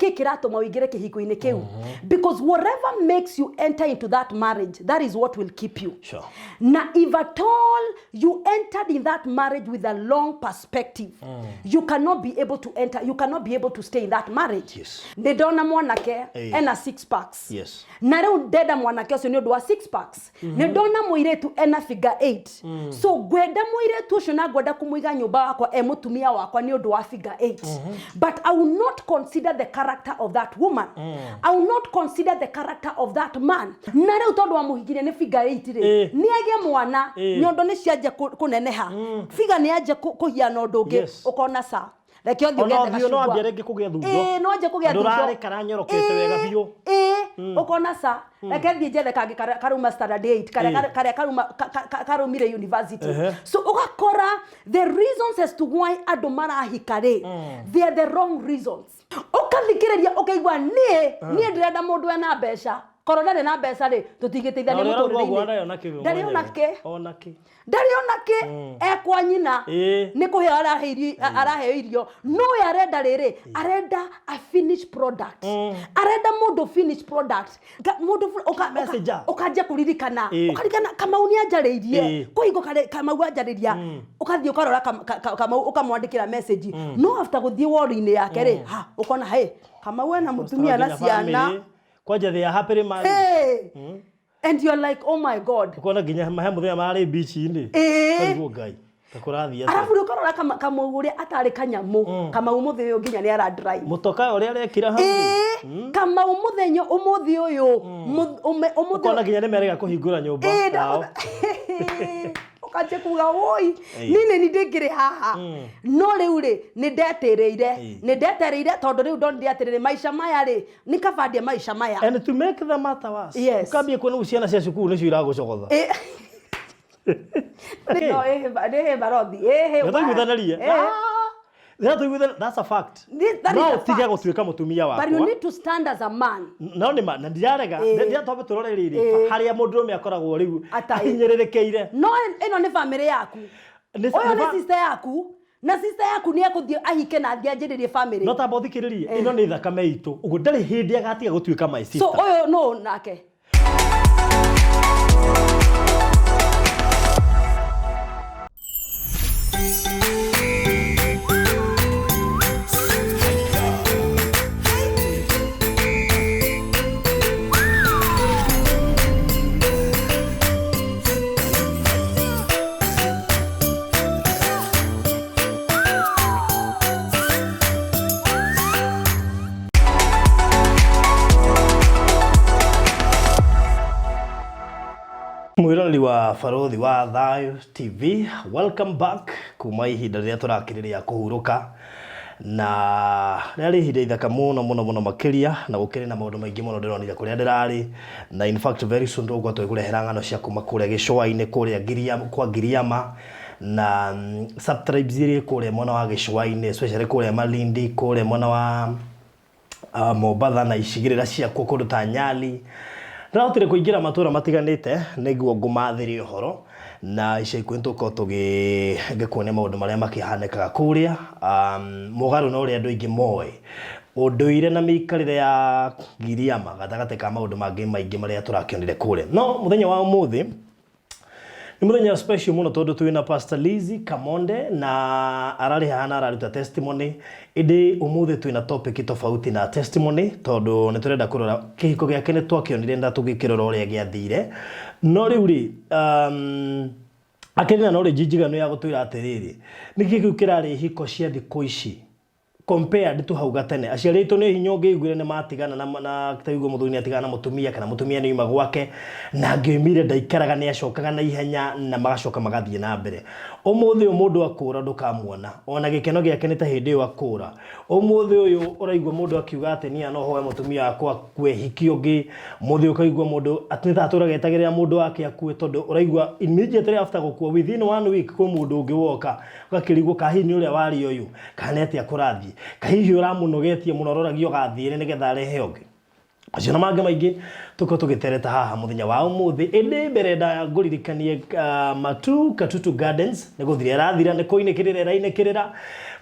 Nĩkĩ kĩratũma ũingĩre kĩhiko-inĩ kĩu? Because whatever makes you enter into that marriage, that is what will keep you. Na if at all you entered in that marriage with a long perspective, you cannot be able to enter, you cannot be able to stay in that marriage. Nĩ ndona mwanake ena six packs. Na rĩu ndenda mwanake ũcio nĩ ũndũ wa six packs. Nĩ ndona mũirĩtu ena figure 8, so ngwenda mũirĩtu ũcio na ngwenda kũmũiga nyũmba wakwa e mũtumia wakwa nĩ ũndũ wa figure 8, but I will not consider the character of that woman, I will not consider the character of that man. Na rĩu tondũ wamũhikirie nĩ figure 8 rĩ, nĩ agĩe mwana, nyondo nĩ cianjia kũneneha, figure nĩ yanjia kũhiana ũndũ ũngĩ, ũkona ca reke ũthiĩ Ona ũgethe ũthiũ no gacungwa. ambia rĩngĩ kũgĩa thundo. Ĩĩ, no anjie kũgĩa thundo. Ndũrarĩ karanyorokete wega biũ. Ĩĩ, ũkona ca reke thiĩ njethe kangĩ karĩa karauma standard 8, karĩa karĩa karauma karaumire university. So ũgakora the reasons as to why andũ marahika rĩ, they are the wrong reasons. Ũkathikĩrĩria ũkaigua niĩ ndĩrenda mũndũ ena mbeca, korwo ndarĩ na mbeca rĩ, tũtingĩteithania Na ũrĩa ũrauga ũguo mũtũrĩre-inĩ. ndarĩ ona kĩ we Ndarĩ ona mwenyewe. kĩ. Ona kĩ. Ndarĩ ona kĩ, ekwa nyina nĩ kũheo araheo irio. No we arenda rĩrĩ, arenda a finished product, arenda mũndũ finished product. Mũndũ Messenger. ũkanjia kũririkana, ũkaririkana Kamau nĩ anjarĩirie kũhingo Kamau anjarĩria, ũkathiĩ ũkarora Kamau, ũkamwandĩkĩra message. No after gũthiĩ wall-inĩ yake rĩ, ha ũkona hey, Kamau ena mũtumia na Nginya ciana. family. Kwanja they are happily married. Hey. And you're like, "Oh my God." Ũkona nginya he mũthenya marĩ beach-inĩ. Ũkaigua Ngai ta kũrathiĩ atĩa. Arabu rĩ, ũkarora Kamau ũrĩa atarĩ kanyamũ, Kamau mũthĩ ũyũ nginya nĩ ara drive. Mũtoka ũrĩa arekĩra hau rĩ. Ĩĩ, Kamau mũthenya ũmũthĩ ũyũ ũmũthĩ Ũkona nginya nĩ merega kũhingũra nyũmba yao. Ũkanjia kuga woi, niĩ nĩ ndĩngĩrĩ haha, no rĩu rĩ, nĩ ndetereire, nĩ ndetereire, tondũ rĩu ndonire atĩrĩrĩ, maica maya rĩ, nĩ kaba ndie maica maya. And to make the matter worse, ũkambia kuona rĩu ciana cia cukuru nĩcio iragũcogotha. No ĩhĩ barothi ĩhĩ. Nĩ tũiguithanĩrie. Nĩ tũiguithania, that's a fact. That is No a ũtige fact. gũtuĩka mũtumia But you wakwa. need to stand as a man. No nĩ ma na ndirarega. Ndira twambe tũrore rĩrĩ harĩa mũndũrũme akoragwo rĩu Atarĩ. ahinyĩrĩrĩkĩire. No ĩno nĩ family yaku. Ũyũ nĩ sister yaku, na sister yaku nĩ ekũthiĩ ahike na athiĩ anjĩrĩrie family. No tamba ũthikĩrĩrie, ĩno nĩ thakame itũ, ũguo ndarĩ hĩndĩ agatiga gũtuĩka my So sister. ũyũ no nake. Mwĩroreri wa Barũthi wa Thayũ TV, welcome back kuma ihinda rĩrĩa tũrakĩrĩ rĩa kũhurũka, na rĩarĩ ihinda ithaka mũno mũno mũno makĩria, na gũkĩrĩ na maũndũ maingĩ mũno ndĩronire kũrĩa ndĩrarĩ. Na in fact very soon tũgũkorwo tũgĩkũrehera ng'ano cia kuma kũrĩa gĩcũa-inĩ, kũrĩa kwa Ngiriama na sub-tribes iria kũrĩa mwena wa gĩcũa-inĩ, especially kũrĩa Malindi, kũrĩa mwena wa Mombatha na icigĩrĩra ciakuo kũndũ ta Nyali. Ndĩrahotire kũingĩra matũra matiganĩte nĩguo ngũmathĩre ũhoro, na ica ikuhĩ nĩtũgũkorwo tũgĩ ngĩkuonia maũndũ marĩa makĩhanĩkaga kũrĩa, mũgarũ na ũrĩa andũ aingĩ moĩ ũndũire na mĩikarĩre ya Giriama gatagatĩ ka maũndũ mangĩ maingĩ marĩa tũrakĩonire kũrĩa. No mũthenya wa ũmũthĩ nĩ mũthenya special mũno tondũ twĩna Pastor Lizzy Kamonde na ararĩ haha na araruta testimony, ĩndĩ ũmũthĩ twĩna topic tofauti na testimony, tondũ nĩ tũrenda kũrora kĩhiko gĩake. Nĩ twakĩonire na tũgĩkĩrora ũrĩa gĩathire, no rĩu rĩ, akĩrĩ na knowledge njiganu ya gũtwĩra atĩrĩrĩ, nĩkĩ kĩu kĩrarĩ hiko cia thikũ ici compared to hau gatene. Aciari aitũ nĩ hinya ũngĩaiguire nĩ matigana na taiguo mũthuri nĩ atigana na mũtumia kana mũtumia nĩ oima gwake, na angĩoimire ndaikaraga, nĩ acokaga na ihenya na magacoka magathiĩ na mbere. Ũmũthĩ ũyũ mũndũ akũra ndũkamuona ona gĩkeno gĩake nĩ ta hĩndĩ ĩyo akũra. Ũmũthĩ ũyũ ũraigua mũndũ akiuga atĩ niĩ no hoe mũtumia wakwa akue hiki ũngĩ. Mũthĩ ũkaigua mũndũ atĩ nĩ ta atũraga etagĩrĩra mũndũ wake akue, tondũ ũraigua immediately after gũkua, within one week kwĩ mũndũ ũngĩ woka. Ũgakĩrigwo ka hihi nĩ ũrĩa warĩ ũyũ, kana nĩ atĩa kũrathiĩ, ka hihi ũramũnogetie mũno aroragia ũgathiĩre nĩgetha arehe ũngĩ. Macio na mangĩ maingĩ tũkorwo tũgĩtereta haha mũthenya wa ũmũthĩ. Ĩndĩ mbere ndaya ngũririkanie, Matu Katutu Gardens nĩ gũthira ĩrathira, nĩ kũinĩkĩrĩra ĩrainĩkĩrĩra.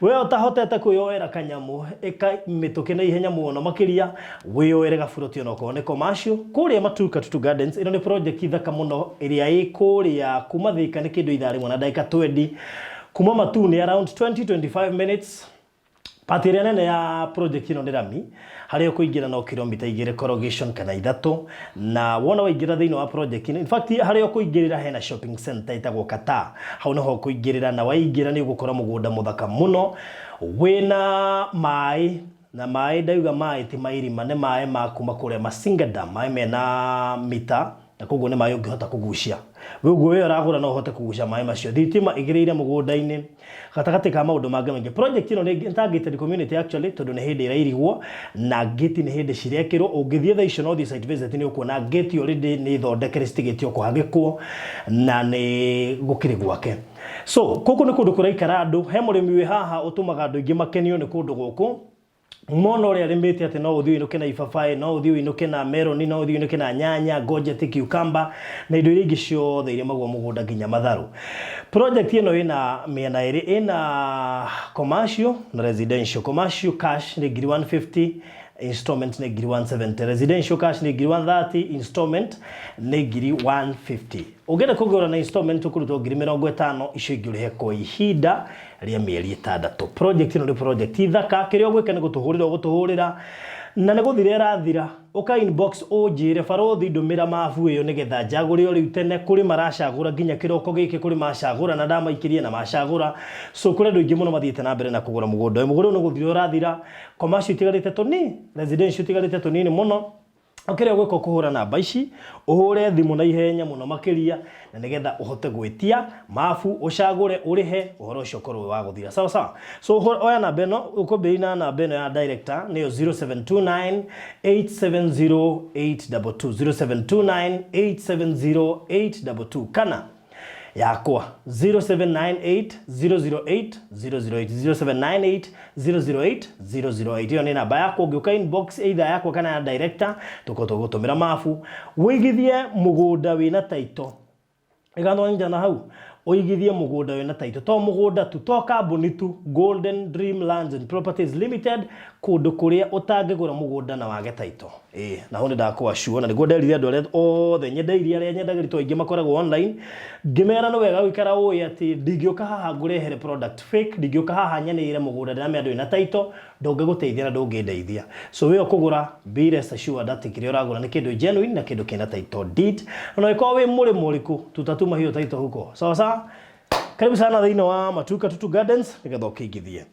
We ũtahotete kwĩyoera kanyamũ, ĩka mĩtũkĩ na ihenya mũno makĩria wĩyoere gaburoti onokorwo nĩ commercial kũrĩa Matu Katutu Gardens. Ĩno nĩ project thaka mũno ĩrĩa ĩ kũrĩa kuma Thika, nĩ kĩndũ ithaa rĩmwe na ndagĩka 20 kuma Matu, nĩ around 20-25 minutes. Part ĩrĩa nene ya project ĩno nĩ rami, harĩa ũkũingĩra no kilomita 2 corrugation kana 3, na wona waingĩra thĩinĩ wa project ĩno, in fact harĩa ũkũingĩrĩra hena shopping center ĩtagwo Qatar, hau nĩho ũkũingĩrĩra, na waingĩra nĩ ũgũkora mũgũnda mũthaka mũno wĩna maĩ, na maĩ ndauga maĩ ti ma irima, nĩ maĩ ma kuma kũrĩa Masinga Dam, maĩ mena mita, na koguo nĩ maĩ ũngĩhota kũgucia. We ũguo we ũragũra no ũhote kũgucia maĩ macio. Thitima ĩgĩrĩire mũgũnda-inĩ gatagatĩ ka maũndũ mangĩ maingĩ. Project ĩno nĩ targeted community actually, tondũ nĩ hĩndĩ ĩrairigwo na gate nĩ hĩndĩ cirekĩrwo. Ũngĩthiĩ thaa icio na ũthiĩ site visit, nĩ ũkuona gate already nĩ thondekere, citigĩtio kũhagĩkwo na nĩ gũkĩrĩ gwake. So gũkũ nĩ kũndũ kũraikara andũ. He mũrĩmi wĩ haha ũtũmaga andũ aingĩ makenio nĩ kũndũ gũkũ mona ũrĩa arĩmĩte, atĩ no ũthiĩ ũinũke na ibabaĩ, no ũthiĩ ũinũke na meroni, no ũthiĩ ũinũke na nyanya, courgette, cucumber na indo iria ingĩ ciothe irĩmagwo mũgũnda, nginya matharũ. Project ĩno ĩna mĩena ĩrĩ, ĩna commercial na residential. Commercial cash nĩ ngiri 150, installment nĩ ngiri 170. Residential cash nĩ ngiri 130, installment nĩ ngiri 150. Ũngĩenda kũgũra na installment, ũkũrutwo ngiri 50, icio ingĩ ũrĩhe kwa ihinda rĩa mĩeri 6. Project ĩno nĩ project thaka. Kĩrĩa ũgwĩka nĩ gũtũhũrĩra, ũgũtũhũrĩra, na nĩ gũthira ĩrathira. Ũka inbox ũnjĩre, "Barothi, ndũmĩra mabu ĩyo nĩgetha njagũre o rĩu tene." Kũrĩ maracagũra nginya kĩroko gĩkĩ, kũrĩ macagũra na ndamaikĩrie na macagũra. So kũrĩ andũ aingĩ mũno mathiĩte na mbere na kũgũra mũgũnda ũyũ. Mũgũnda ũyũ nĩ gũthira ũrathira. Commercial itigarĩte tũnini, residential itigarĩte tũnini mũno. Ũkĩrĩa ũgwĩka ũkũhũra namba ici, ũhũre thimũ na ihenya mũno makĩria, na nĩgetha ũhote gwĩtia mabu, ũcagũre, ũrĩhe, ũhoro ũcio ũkorwo wĩ wa gũthira. Sawa sawa. So oya namba ĩno, ũkũmbĩrĩria na namba ĩno ya director, nĩyo 0729 870 822, 0729 870 822, kana yakwa 0798 008 008, 0798 008 008. Ĩyo nĩ namba yakwa. Ũngĩũka inbox either yakwa kana ya director, tũkorwo tũgũtũmĩra mabu wĩigithie mũgũnda wĩna title. Ĩgatwanyitana hau, ũigithie mũgũnda wĩna title, to mũgũnda tu, to kambuni tu, Golden Dream Lands and Properties Limited, kũndũ kũrĩa ũtangĩgũra mũgũnda na wage title. Ĩĩ, na hau nĩ ndakũassure, na nĩguo nderire andũ arĩa othe nyendeirie, arĩa nyendagĩria, to aingĩ makoragwo online, ngĩmera nĩ wega gũikara ũĩ atĩ ndingĩũka haha ngũrehere product fake, ndingĩũka haha nyanĩrĩre mũgũnda ndĩramenya ndũrĩ na title, ndũngĩgũteithia na ndũngĩndeithia. So wĩ ũkũgũra, be rest assured atĩ kĩrĩa ũragũra nĩ kĩndũ genuine na kĩndũ kĩna title deed. Na ũngĩkorwo wĩ mũrĩmo ũrĩkũ, tutatuma hiyo title huko. Sawa sawa. Karibu sana thĩinĩ wa Matuka Tutu Gardens nĩgetha ũkĩingithie.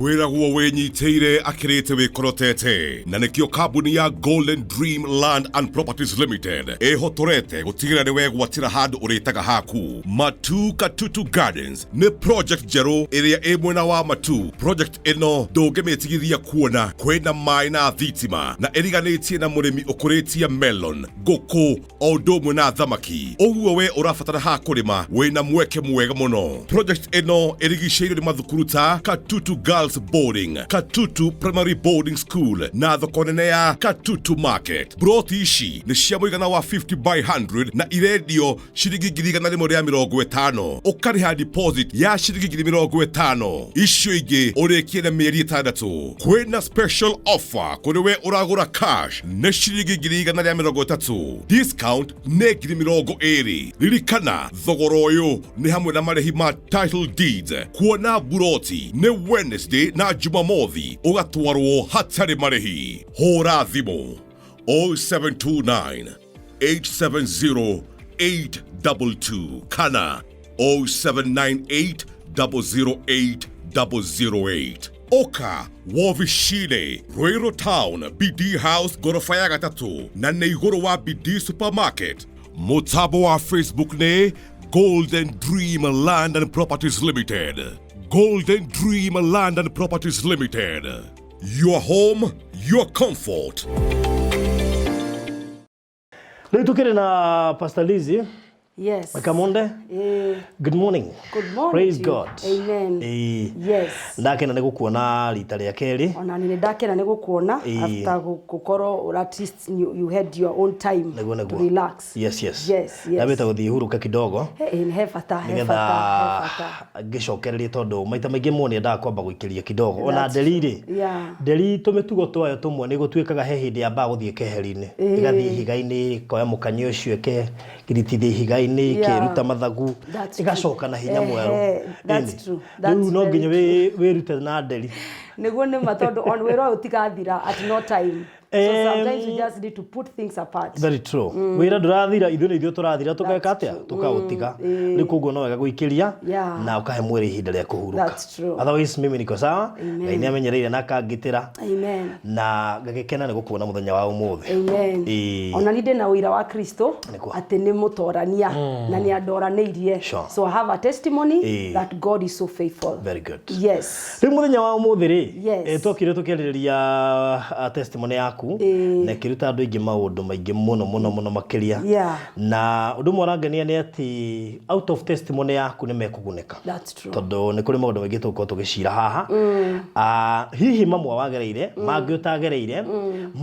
Wĩragwo wĩnyitĩire akĩrĩte wĩkorotete, na nĩkĩo kambuni ya Golden Dream Land and Properties Limited ĩhotorete gũtigĩrĩra nĩ wegwatĩra handũ ũrĩtaga haku. Matu Katutu Gardens nĩ project njerũ ĩrĩa ĩ mwena wa Matu. Project ĩno ndũngĩmĩtigithia kuona kwĩna maĩ na thitima, na ĩriganĩtie na mũrĩmi ũkũrĩtie melon, ngũkũ o ũndũ ũmwe na thamaki. Ũguo we ũrabatara ha kũrĩma, wĩna mweke mwega mũno. Project ĩno ĩrigicĩirio nĩ mathukuru ta Katutu Girls Boarding, Katutu Primary Boarding School na thoko nene ya Katutu Market. Broti ici nĩ cia mũigana wa 50 by 100 na irendio ciringi 150,000. Ũkarĩha deposit ya ciringi 50,000, icio ingĩ ũrĩkie na mĩeri 6. Kwĩna special offer kũrĩ we ũragũra cash, nĩ ciringi 130,000, discount nĩ 20,000. Ririkana thogora ũyũ nĩ hamwe na marĩhi ma title deeds. Kuona buroti nĩ Wednesday na Jumamothi, ũgatwarwo hatarĩ marĩhi. Hũra thimũ 0729 870 822 kana 0798 008 008. Oka wobici-inĩ Ruiru Town, BD House, ngoroba ya gatatũ, na nĩ igũrũ wa BD Supermarket. Mũtambo wa Facebook nĩ Golden Dream Land and Properties Limited. Golden Dream Land and Properties Limited, your home, your comfort. Rĩu tũkĩrĩ na Pastor Lizzy. Yes. Kamonde. Good morning. Good morning Praise to you. God. Amen. Yes. Ndakena nĩ gũkuona rita rĩa kerĩ. Ona nĩ ndakena nĩ gũkuona after gũkorwo at least you had your own time Nĩguo. to relax. Yes. Yes. Ndambĩte gũthiĩ hurũka kidogo. He he bata, he Nĩgetha bata, he bata. ngĩcokererie, tondũ maita maingĩ mũndũ nĩendaga kwamba gũikĩria kidogo ona That's nderi rĩ. Nderi tũmĩtugo twayo tũmwe nĩ gũtuĩkaga he hĩndĩ yambaga gũthiĩ keheri-inĩ, ĩgathiĩ ihiga-inĩ, ĩkoya mũkanye ũcio ĩkegiritithia ihiga-inĩ, ĩkeruta mathagu, That's ĩgacoka na hinya mwerũ. That's Ĩni. true. That's Rĩu no very nginya wĩrute na nderi. Nĩguo nĩ ma, tondũ on wĩra ũyũ ũtigathira at no time. So sometimes you just need to put things apart. Very true. Wĩra ndũrathira, ithuĩ nĩ ithuĩ tũrathira, tũgeka atĩa, tũkaũtiga. Rĩu koguo no wega gũikĩria na ũkahe mwĩrĩ ihinda rĩa kũhurũka. That's true. Otherwise mimi niko sawa. Ngai nĩ amenyereire na akangitĩra Amen. na ngagĩkena nĩ gũkuona mũthenya wa ũmũthĩ. Amen. Ona ni ndĩna ũira wa Kristo Nĩguo. atĩ nĩ mũtorania na nĩ andoranĩirie. So I have a testimony that God is so faithful. Very good. Yes. Rĩu mũthenya wa ũmũthĩ rĩ, Yes. twokire tũkĩarĩrĩria testimony yaku na ĩkĩruta andũ aingĩ maũndũ maingĩ mũno mũno mũno makĩria. Na ũndũ ũmwe ũrangenia nĩ atĩ out of testimony yaku nĩ mekũgunĩka. That's true. Tondũ nĩ kũrĩ maũndũ maingĩ tũgũkorwo tũgĩcira haha. Hihi mamwe wagereire, mangĩ ũtagereire,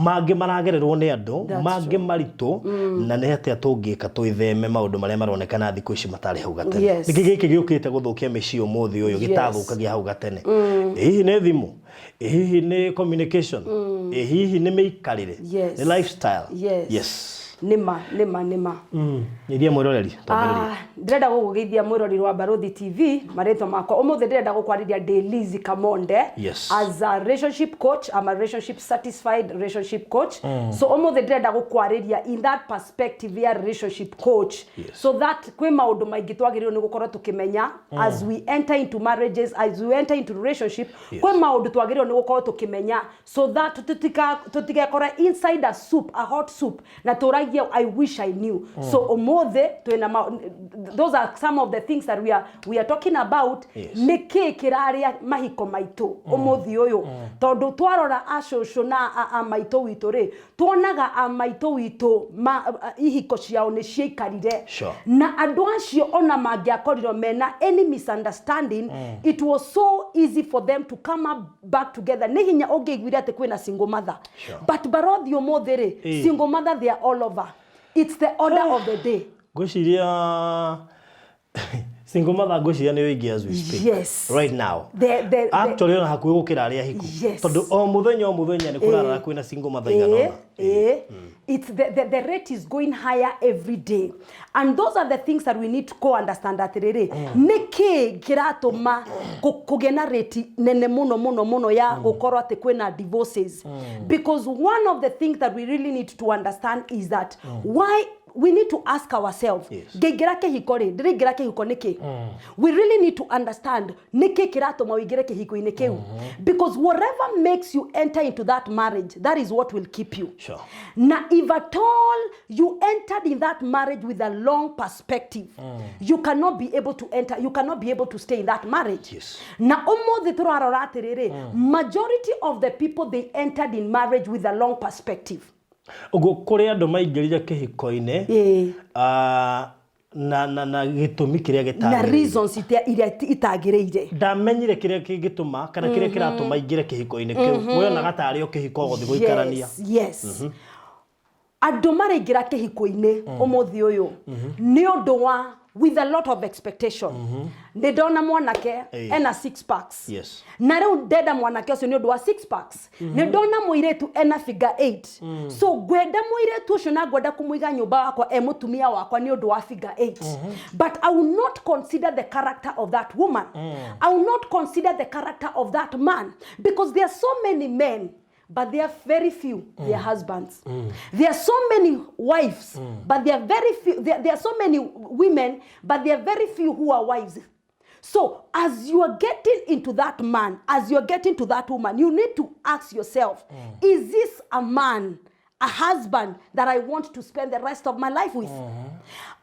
mangĩ maragererwo nĩ andũ, That's mangĩ maritũ, na nĩ atĩa tũngĩka twĩtheme maũndũ marĩa maronekana thikũ ici matarĩ hau gatene. Nĩkĩ gĩkĩ gĩũkĩte gũthũkia mĩciĩ ũmũthĩ ũyũ gĩtathũkagia hau gatene? Ĩ hihi nĩ thimũ? Ĩ hihi nĩ communication? Ĩ hihi nĩ mĩikarĩre? Nĩ lifestyle? Yes. Yes. Nĩma, nĩma, nĩma. Nyeria mwĩroreri, twambĩrĩrie. Ah, ndĩrenda gũgũgeithia mwĩrori wa Barothi TV. Marĩtwa makwa ũmũthĩ ndĩrenda gũkwarĩria ndĩ Lizzy Kamonde. As a relationship coach, I'm a relationship certified relationship coach. So ũmũthĩ ndĩrenda gũkwarĩria in that perspective ya relationship coach. So that kwĩ maũndũ maingĩ twagĩrĩirwo nĩ gũkorwo tũkĩmenya as we enter into marriages, as we enter into relationship. Kwĩ maũndũ twagĩrĩirwo nĩ gũkorwo tũkĩmenya so that tũtigekore inside a soup, a hot soup, na tũragie, "I wish I knew." So ũmũthĩ twĩna those are some of the things that we are talking about. Nĩ kĩ kĩrarĩa mahiko maitũ ũmũthĩ ũyũ? Tondũ twarora acũcũ na a maitũ witũ rĩ, tuonaga a maitũ witũ ihiko ciao nĩ ciaikarire. Na andũ acio ona mangĩakorirwo mena any misunderstanding, it was so easy for them to come up back together. Nĩ hinya ũngĩiguire atĩ kwĩna single mother. But barothi ũmũthĩ rĩ, single mother, they are all over. It's the order of the day. Ngwĩciria single mother, ngwĩciria nĩ ũingĩ as we speak. Right now. Actually ona hakuhĩ gũkĩra arĩa ahiku. Tondũ o mũthenya o mũthenya nĩ kũrarara kwĩna single mother igana ũna. It's the rate is going higher every day, and those are the things that we need to go understand, atĩrĩrĩ, nĩ kĩ kĩratũma kũgĩe na rate nene mũno mũno mũno ya gũkorwo atĩ kwĩna divorces? Because one of the things that we really need to understand is that why we need to ask ourselves, ngĩingĩra kĩhiko rĩ, ndĩraingĩra kĩhiko nĩkĩ? We really need to understand nĩkĩ kĩratũma ũingĩre kĩhiko-inĩ kĩu, because whatever makes you enter into that marriage, that is what will keep you. Na if at all you entered in that marriage with a long perspective, you cannot be able to enter, you cannot be able to stay in that marriage. Na ũmũthĩ tũrarora atĩrĩrĩ, majority of the people, they entered in marriage with a long perspective. Ũguo kũrĩ andũ maingĩrire kĩhiko-inĩ na gĩtũmi kĩrĩa na gĩtagĩrĩire. Reasons iria itagĩrĩire. Ndamenyire kĩrĩa kĩngĩtũma kana kĩrĩa kĩratũma ingĩre kĩhiko-inĩ kĩu, weonaga tarĩ o kĩhiko gũthiĩ gũikarania. Yes. Andũ maraingĩra kĩhiko-inĩ ũmũthĩ ũyũ nĩ ũndũ wa with a lot of expectation. Nĩ ndona mwanake ena six packs, na rĩu ndenda mwanake ũcio nĩ ũndũ wa six packs. Nĩ ndona mũirĩtu ena figure 8, so ngwenda mũirĩtu ũcio na ngwenda kũmũiga nyũmba wakwa e mũtumia wakwa nĩ ũndũ wa figure 8, but I will not consider the character of that woman. I will not consider the character of that man, because there are so many men, but there are very few their husbands. There are so many wives, but there are very few. There are so many women, but there are very few who are wives. So as you are getting into that man, as you are getting to that woman, you need to ask yourself, is this a man A husband that I want to spend the rest of my life with.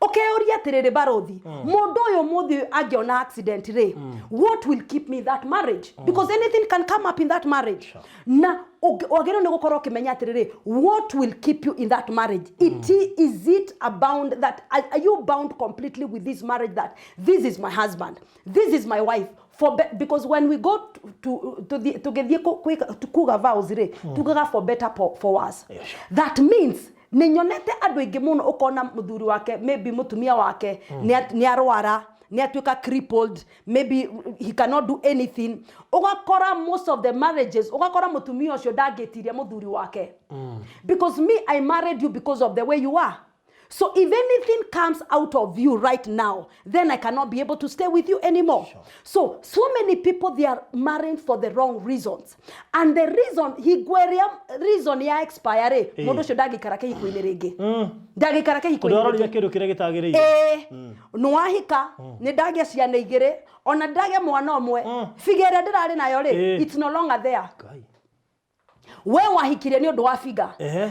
Ũkeyũria atĩrĩrĩ, barothi, mũndũ ũyũ mũthĩ angĩona accident rĩ, what will keep me in that marriage? Because anything can come up in that marriage. Na wagĩrĩirwo nĩ gũkorwo ũkĩmenya atĩrĩrĩ, what will keep you in that marriage? Is it a bound that are you bound completely with this marriage, that this is my husband, this is my wife for because when we go to the tũgĩthiĩ kuga vows rĩ, tugaga for better, for worse. That means nĩ nyonete andũ aingĩ mũno, ũkona mũthuri wake, maybe mũtumia wake nĩ arwara, nĩ atuĩka crippled, maybe he cannot do anything. Ũgakora most of the marriages, ũgakora mũtumia ũcio ndangĩtiria mũthuri wake, because me, I married you because of the way you are. So if anything comes out of you right now, then I cannot be able to stay with you anymore. So many people, they are marrying for the wrong reasons. And the reason, hingo ĩrĩa reason ya expire rĩ, mũndũ ũcio ndangĩikara kĩhiko-inĩ rĩngĩ. Ndangĩikara Tondũ kĩhiko-inĩ arorire rĩngĩ. Kĩndũ kĩrĩa gĩtagĩrĩire. Ĩĩ, nĩ wahika, nĩ ndagĩa ciana igĩrĩ, ona ndagĩa mwana ũmwe, figure ĩrĩa ndĩrarĩ nayo rĩ, it's no longer there. Ngai. We wahikirie nĩ ũndũ wa figure.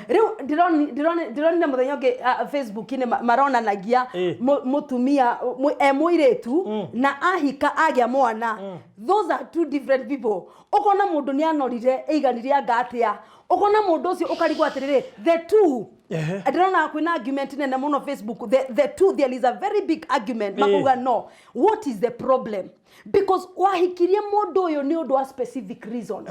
Rĩu ndĩronire mũthenya ũngĩ Facebook-inĩ maronanagia mũtumia e mũirĩtu na ahika agĩa mwana. Those are two different people. Ũkona mũndũ nĩ anorire ĩiganire anga atĩa, ũkona mũndũ ũcio ũkarigwo atĩrĩrĩ, the two, ndĩrona kwĩna argument nene mũno Facebook. The two, there is a very big argument. Makauga, no, what is the problem? Because wahikirie mũndũ ũyũ nĩ ũndũ wa specific reason,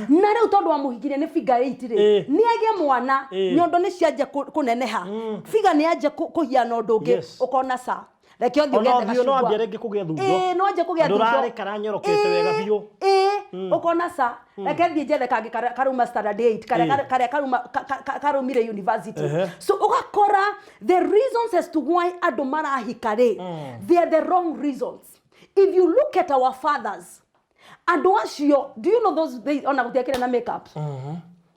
na rĩu tondũ wamũhikirie nĩ figure 8 rĩ, nĩ agĩa mwana, nyondo nĩ cianjia kũneneha, figure nĩ yanjia kũhiana ũndũ ũngĩ. Ũkona ca reke ũthiĩ Ona ũgethe ũthiũ no gacungwa. ambia rĩngĩ kũgĩa thundo. Ĩĩ, no anjie kũgĩa thundo. Ndũrarĩ karanyorokete wega biũ. Ĩĩ, ũkona ca reke thiĩ njethe kangĩ karĩa karauma standard 8, karĩa karĩa karauma karaumire university. So ũgakora the reasons as to why andũ marahika rĩ, they are the wrong reasons. If you look at our fathers, andũ acio, do you know those they ona gũtiakĩrĩ na makeup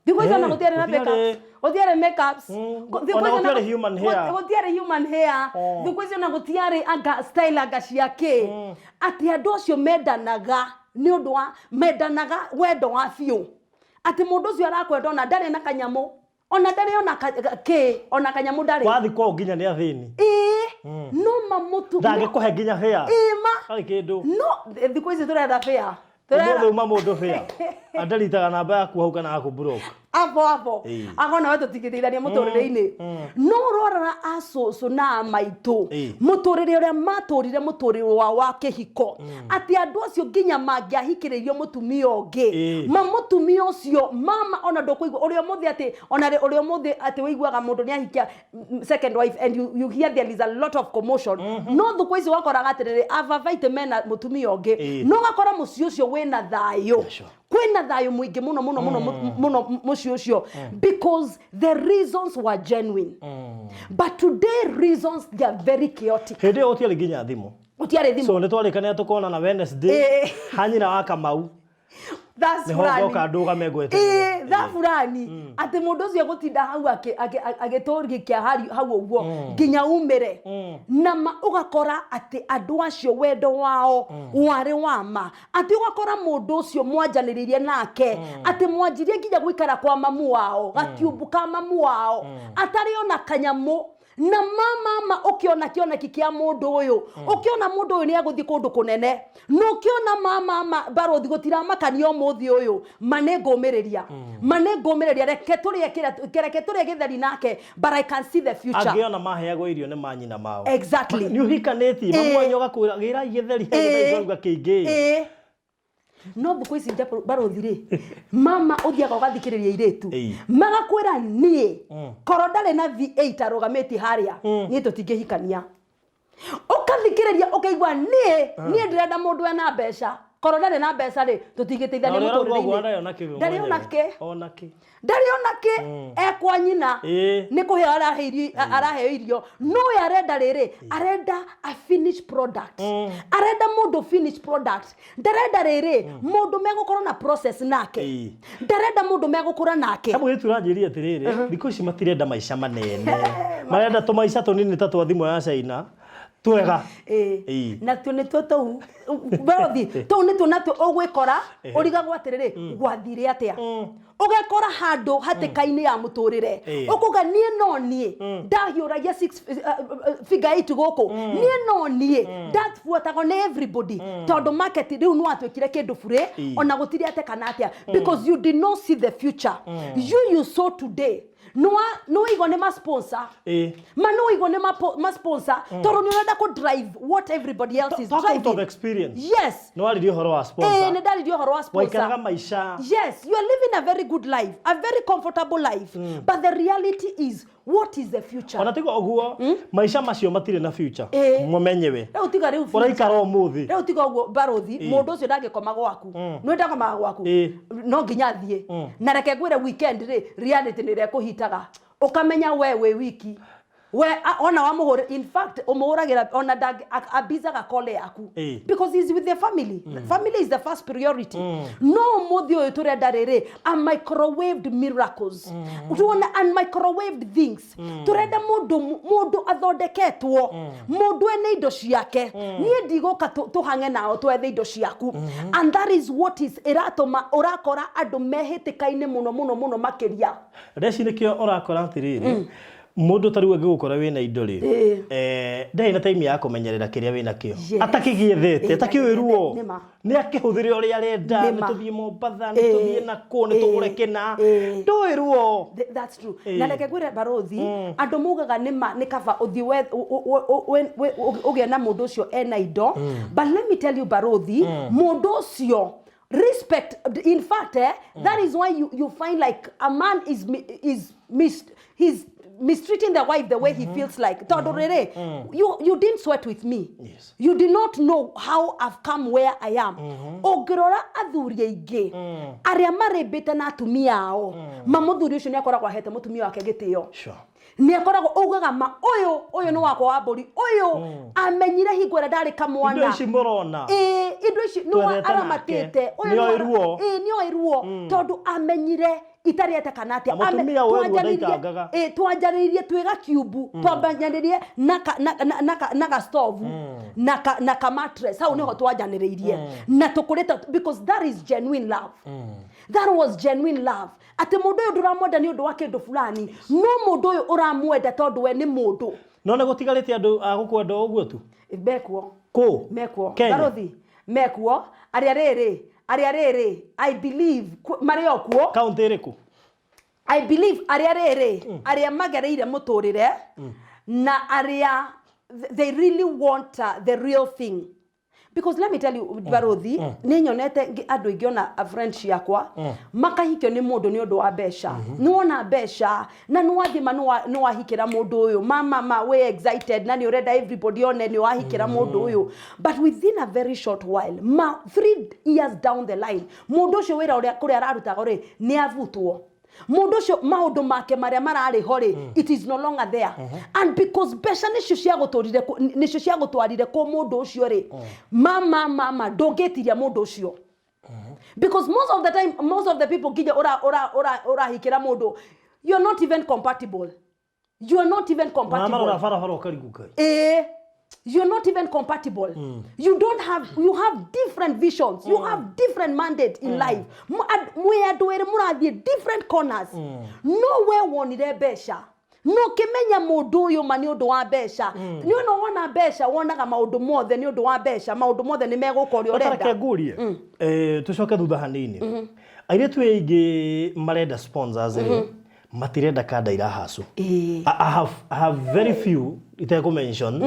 thikũ ici, ona gũtiarĩ na gũtiarĩ. Makeups, gũtiarĩ makeups. Thikũ Ona ici ona gũtiarĩ human hair. Gũtiarĩ human hair. Thikũ ici ona gũtiarĩ anga style anga cia kĩ, atĩ andũ acio mendanaga nĩ ũndũ wa mendanaga wendo wa biũ, atĩ mũndũ ũcio arakwenda ona ndarĩ na kanyamũ, ona ndarĩ ona kĩ, ona kanyamũ ndarĩ. Wathi kwao nginya nĩ athĩni. Ĩĩ, no mamũtu Ndangĩkũhe nginya fare. Ĩĩ ma. Harĩ kĩndũ. No thikũ ici tũretha fare. Ũmũthĩ uma mũndũ fare andaritaga namba yaku hau kana akũ-block. Abo abo. Akona we tũtingĩteithania mũtũrĩre-inĩ. No ũrorora acũcũ na maitũ, mũtũrĩre ũrĩa matũrire, mũtũrĩre wao wa kĩhiko, atĩ andũ acio nginya mangĩahikĩrĩirio mũtumia ũngĩ, ma mũtumia ũcio mama ona ndũkũigua ũrĩa ũmũthĩ atĩ ona ũrĩa ũmũthĩ atĩ ũiguaga mũndũ nĩ ahikia second wife and you hear there is a lot of commotion. No thukũ ici wakoraga atĩrĩrĩ, ababaitĩ mena mũtumia ũngĩ, no ũgakora mũciĩ ũcio wĩna thayũ. Kwĩna thayũ mũingĩ mũno mũno mũno mũno mũciĩ ũcio, because the reasons were genuine. But today reasons, they are very chaotic. Hĩndĩ ĩyo gũtiarĩ nginya thimũ. Gũtiarĩ thimũ. So nĩ twarĩkanĩra tũkonana Wednesday hanyina wa Kamau. That's Nĩho fulani. ngoka ndũgame ngweterere. Ĩĩ, thaa fulani, atĩ mũndũ ũcio egũtinda hau agĩtũrikia hau ũguo nginya umĩre na ma. Ũgakora atĩ andũ acio wendo wao warĩ wa ma, atĩ ũgakora mũndũ ũcio mwanjanĩrĩirie nake, atĩ mwanjirie nginya gũikara kwa mamu wao, gatiumbu ka mamu wao, atarĩ ona kanyamũ, na mama ũkĩona kĩoneki kĩa mũndũ ũyũ, ũkĩona mũndũ ũyũ nĩ egũthiĩ kũndũ kũnene, na ũkĩona mama barothi gũtiramakania ũmũthĩ ũyũ, ma nĩ ngũmĩrĩria, ma nĩ ngũmĩrĩria, reke tũrĩe reke tũrĩe gĩtheri nake, but I can see the future. Angĩ ona maheagwo irio nĩ manyina mao. Nĩ ũhikanĩtie, mamu wanyu agakwĩra gĩrai gĩtheri, ruga kĩingĩ. Ĩĩ. No thikũ ici barothi rĩ, mama ũthiaga ũgathikĩrĩria airĩtu, magakwĩra, niĩ korwo ndarĩ na V8 arũgamĩtie harĩa, niĩ tũtingĩhikania. Ũkathikĩrĩria ũkaigua, niĩ ndĩrenda mũndũ ena mbeca, korwo ndarĩ na mbeca rĩ, tũtingĩteithania Na ũrĩa ũrauga ũguo mũtũrĩre-inĩ. ndarĩ ona kĩ we Ndarĩ ona mwenyewe. kĩ. Ona kĩ. Ndarĩ ona kĩ, ekwa nyina, nĩ kũheo araheo irio. No ũyũ arenda rĩrĩ, arenda a finish product, arenda mũndũ finish product, ndarenda rĩrĩ mũndũ megũkorwo na process nake. Ndarenda mũndũ megũkũra nake. He mũirĩtu ũranjĩria atĩrĩrĩ, thikũ ici matirenda maica manene, marenda tũmaica tũnini ta twa thimũ ya China. Twega. Ĩĩ. Ĩĩ. Natuo nĩtuo tũu barothi, tũu nĩtuo natuo ũgwĩkora ũrigagwo atĩrĩrĩ, gwathire atĩa, ũgekora handũ hatĩka-inĩ ya mũtũrĩre. Ũkuga niĩ no niĩ ndahiũragia six figure eight gũkũ, niĩ no niĩ ndabuatagwo nĩ everybody, tondũ market rĩu nĩ watuĩkire kĩndũ burĩ. Ona gũtirĩ ate kana atĩa, because you did not see the future. You saw today nĩwaigwo nĩ ma sponsor, ma nĩwaigwo nĩ ma sponsor, tondũ nĩ ũrenda kũ drive what everybody else is Talk out of driving. experience. Yes. Nĩ waririe ũhoro wa sponsor. Nĩ ndaririe ũhoro wa sponsor. Waikaraga maica. Yes, you are living a very good life, a very comfortable life, but the reality is, what is the future? Ona tiga ũguo, maica macio matirĩ na future. Mũmenyewe. Rĩu tiga rĩu future. Ũraikara ũmũthĩ. Rĩu tiga ũguo, barothi, mũndũ ũcio ndangĩkoma gwaku. Nĩ ndakomaga gwaku. No nginya athiĩ. Na reke ngwĩre, weekend rĩ, reality nĩ ĩrĩa ĩkũhitaga, ũkamenya we wĩ wiki we ona wamũhũrĩ, in fact ũmũhũragĩra ona abizaga call yaku, because he's with the family. Family is the first priority. No ũmũthĩ ũyũ tũrenda rĩrĩ a microwaved miracles, tuona and microwaved things. Tũrenda mũndũ athondeketwo, mũndũ ene indo ciake. Niĩ ndigũka tũhange nao twethe indo ciaku, and that is what is ĩratũma ũrakora andũ mehĩtĩka-inĩ mũno mũno mũno makĩria. Reci nĩkĩo ũrakora atĩrĩrĩ, mũndũ ta rĩu angĩgũkora wĩna indo rĩ, ndarĩ na time ya kũmenyerera kĩrĩa wĩna kĩo, atakĩgĩethete, atakĩũĩ ruo. Nĩma. Nĩ akĩhũthĩre ũrĩa arenda. Nĩ Nĩma. tũthiĩ Mombatha, nĩ tũthiĩ nakũ, nĩ tũgũre kĩna, ndũĩ ruo. That's true. Na reke ngwĩre, barothi, andũ maugaga nĩma nĩ kaba ũthiĩ ũgĩe na mũndũ ũcio ena indo, but let me tell you, barothi, mũndũ ũcio respect, in fact, that is why you find like a man is mis he's mistreating the wife the way he feels like, tondũ rĩrĩ, you didn't sweat with me. You did not know how I've come where I am. Ũngĩrora athuri aingĩ arĩa marĩmbĩte na atumia ao, ma mũthuri ũcio nĩ akoragwo ahete mũtumia wake gĩtĩo. Nĩ akoragwo augaga ma ũyũ nĩ wakwa wa mbũri, ũyũ amenyire hingo ĩrĩa ndarĩ kamwana. Indo ici mũrona Ĩĩ, indo ici nĩ twethete nake. aramatĩte. Ũyũ Nĩoĩ ruo. Ĩĩ, nĩoĩ ruo, tondũ amenyire itarĩ kana atĩa. Na mũtumia ũyũ ruo ndaitangaga. Ĩĩ, twanjanĩirie twĩ gakiumbu, twambanyanĩrie na ka stove na ka mattress, hau nĩho twanjanĩrĩirie na tũkũrĩte, because that is genuine love. That was genuine love, atĩ mũndũ ũyũ ndũramwenda nĩ ũndũ wa kĩndũ fulani, no mũndũ ũyũ ũramwenda tondũ we nĩ mũndũ. No nĩ gũtigarĩte andũ a gũkwenda ũguo tu? Mekuo. Kũ? Mekuo. Kenya? Barothi, mekuo, arĩa rĩrĩ I believe marĩ o kuo. Kaũntĩ ĩrĩkũ? I believe arĩa rĩrĩ, arĩa magereire mũtũrĩre na arĩa they really want the real thing, because let me tell you, barothi, nĩ nyonete andũ aingĩ, ona a friend ciakwa makahikio nĩ mũndũ nĩ ũndũ wa mbeca. Nĩ wona mbeca na nĩ wathiĩ ma nĩ wahikĩra mũndũ ũyũ, ma wĩ excited na nĩ ũrenda everybody one nĩ wahikĩra mũndũ ũyũ, but within a very short while, ma 3 years down the line, mũndũ ũcio wĩra ũrĩa kũrĩa ararutaga rĩ, nĩ avutwo. Mũndũ ũcio maũndũ make marĩa mararĩ ho rĩ, it is no longer there, and because mbeca nĩcio ciagũtũrire nĩcio ciagũtwarire kũ mũndũ ũcio rĩ, mama ndũngĩtiria mũndũ ũcio, because most of the time, most of the people, nginya ũrahikĩra mũndũ, you are not even compatible, you are not even compatible. Mamarora barabara ũkarigwo Ngai. You're not even compatible. You don't have, you have different visions, you have different mandate in life. Mwĩ andũ erĩ mũrathiĩ different corners. No we wonire mbeca no kĩmenya mũndũ ũyũ ma nĩ ũndũ wa mbeca. Nĩ ona wona mbeca, wonaga maũndũ mothe nĩ ũndũ wa mbeca, maũndũ mothe nĩ megũka ũrĩa Tareke ũrenda. Ngurie, tucoke thutha hanini. Airĩtu aingĩ marenda sponsors rĩ, matirenda kanda irahacu. I have very few itekũ mention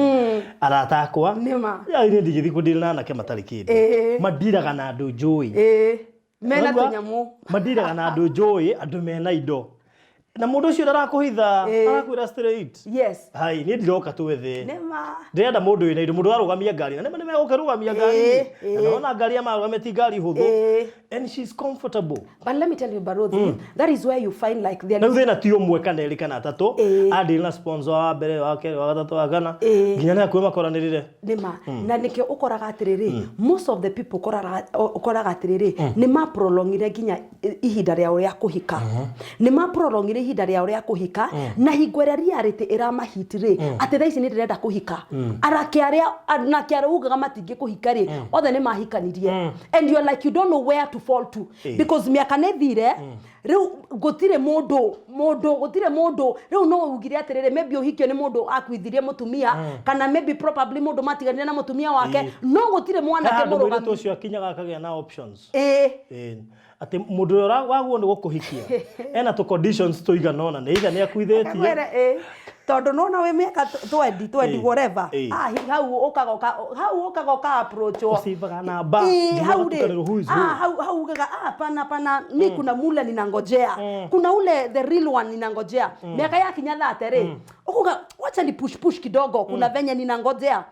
arata akwa. Nĩma. Niĩ ndingĩthiĩ kũdeal na anake matarĩ kĩndũ. Mandiraga na andũ njũĩ. Mena Ũraigua? tũnyamũ. Mandiraga na andũ njũĩ, andũ mena indo, na mũndũ ũcio ndarakũhitha, arakwĩra straight, "Hai, niĩ ndiroka twethe, Nĩma. ndĩrenda mũndũ wĩna indo, mũndũ ararũgamia ngari." Na nĩma nĩmegũkĩrũgamia ngari, na nona ngari ya marũgamia ti ngari hũthũ. And she's comfortable. But let me tell you, Barothi, that is where you find like there Na rĩu thĩna ti ũmwe kana erĩ kana atatũ. Ĩĩ. Adil na sponsor wa mbere, wa kerĩ, wa gatatũ, wa kana, Ĩĩ. nginya nĩ hakuhĩ makoranĩrĩre. Nĩma na nĩkĩo ũkoraga atĩrĩrĩ, most of the people ũkoraga atĩrĩrĩ, nĩ maprolongire nginya ihinda rĩao rĩa kũhika, nĩ maprolongire ihinda rĩao rĩa kũhika, na hingo ĩrĩa reality ĩramahit rĩ, atĩ thaa ici nĩ ndĩrenda kũhika, arake arĩa nake arĩa ugaga matingĩkũhika rĩ, othe nĩ mahikanirie, and you're like, you don't know where to fall to, because mĩaka nĩ thire rĩu, gũtirĩ mũndũ gũtirĩ mũndũ rĩu. No ugire atĩrĩrĩ, maybe ũhikio nĩ mũndũ akuithirie mũtumia, kana maybe probably mũndũ matiganire na mũtumia wake, no gũtirĩ mwanake Handũ mũirĩtu mũrũgami. Ũcio akinyaga akagĩa na options. Ĩĩ. Ĩĩ. Atĩ mũndũ ũrĩa waguo nĩ gũkũhikia ena tũ conditions tũigana ũna, nĩ either nĩ akuithĩtie. Ngakwĩra, ĩĩ, tondũ nona wĩ mĩaka 20 20 whatever. Ah, hau ũkaga hau ũkaga ũka approachwo. Ũcimbaga namba, Ĩĩ, nginya hau rĩ, ũgatukanĩrwo who is who. Ah, hau ugaga, ah, pana pana, mi kuna mule ninangojea, kuna ule the real one ninangojea. Miaka yakinya 30 rĩ, ukuga wacha ni push push kidogo, kuna venye ninangojea.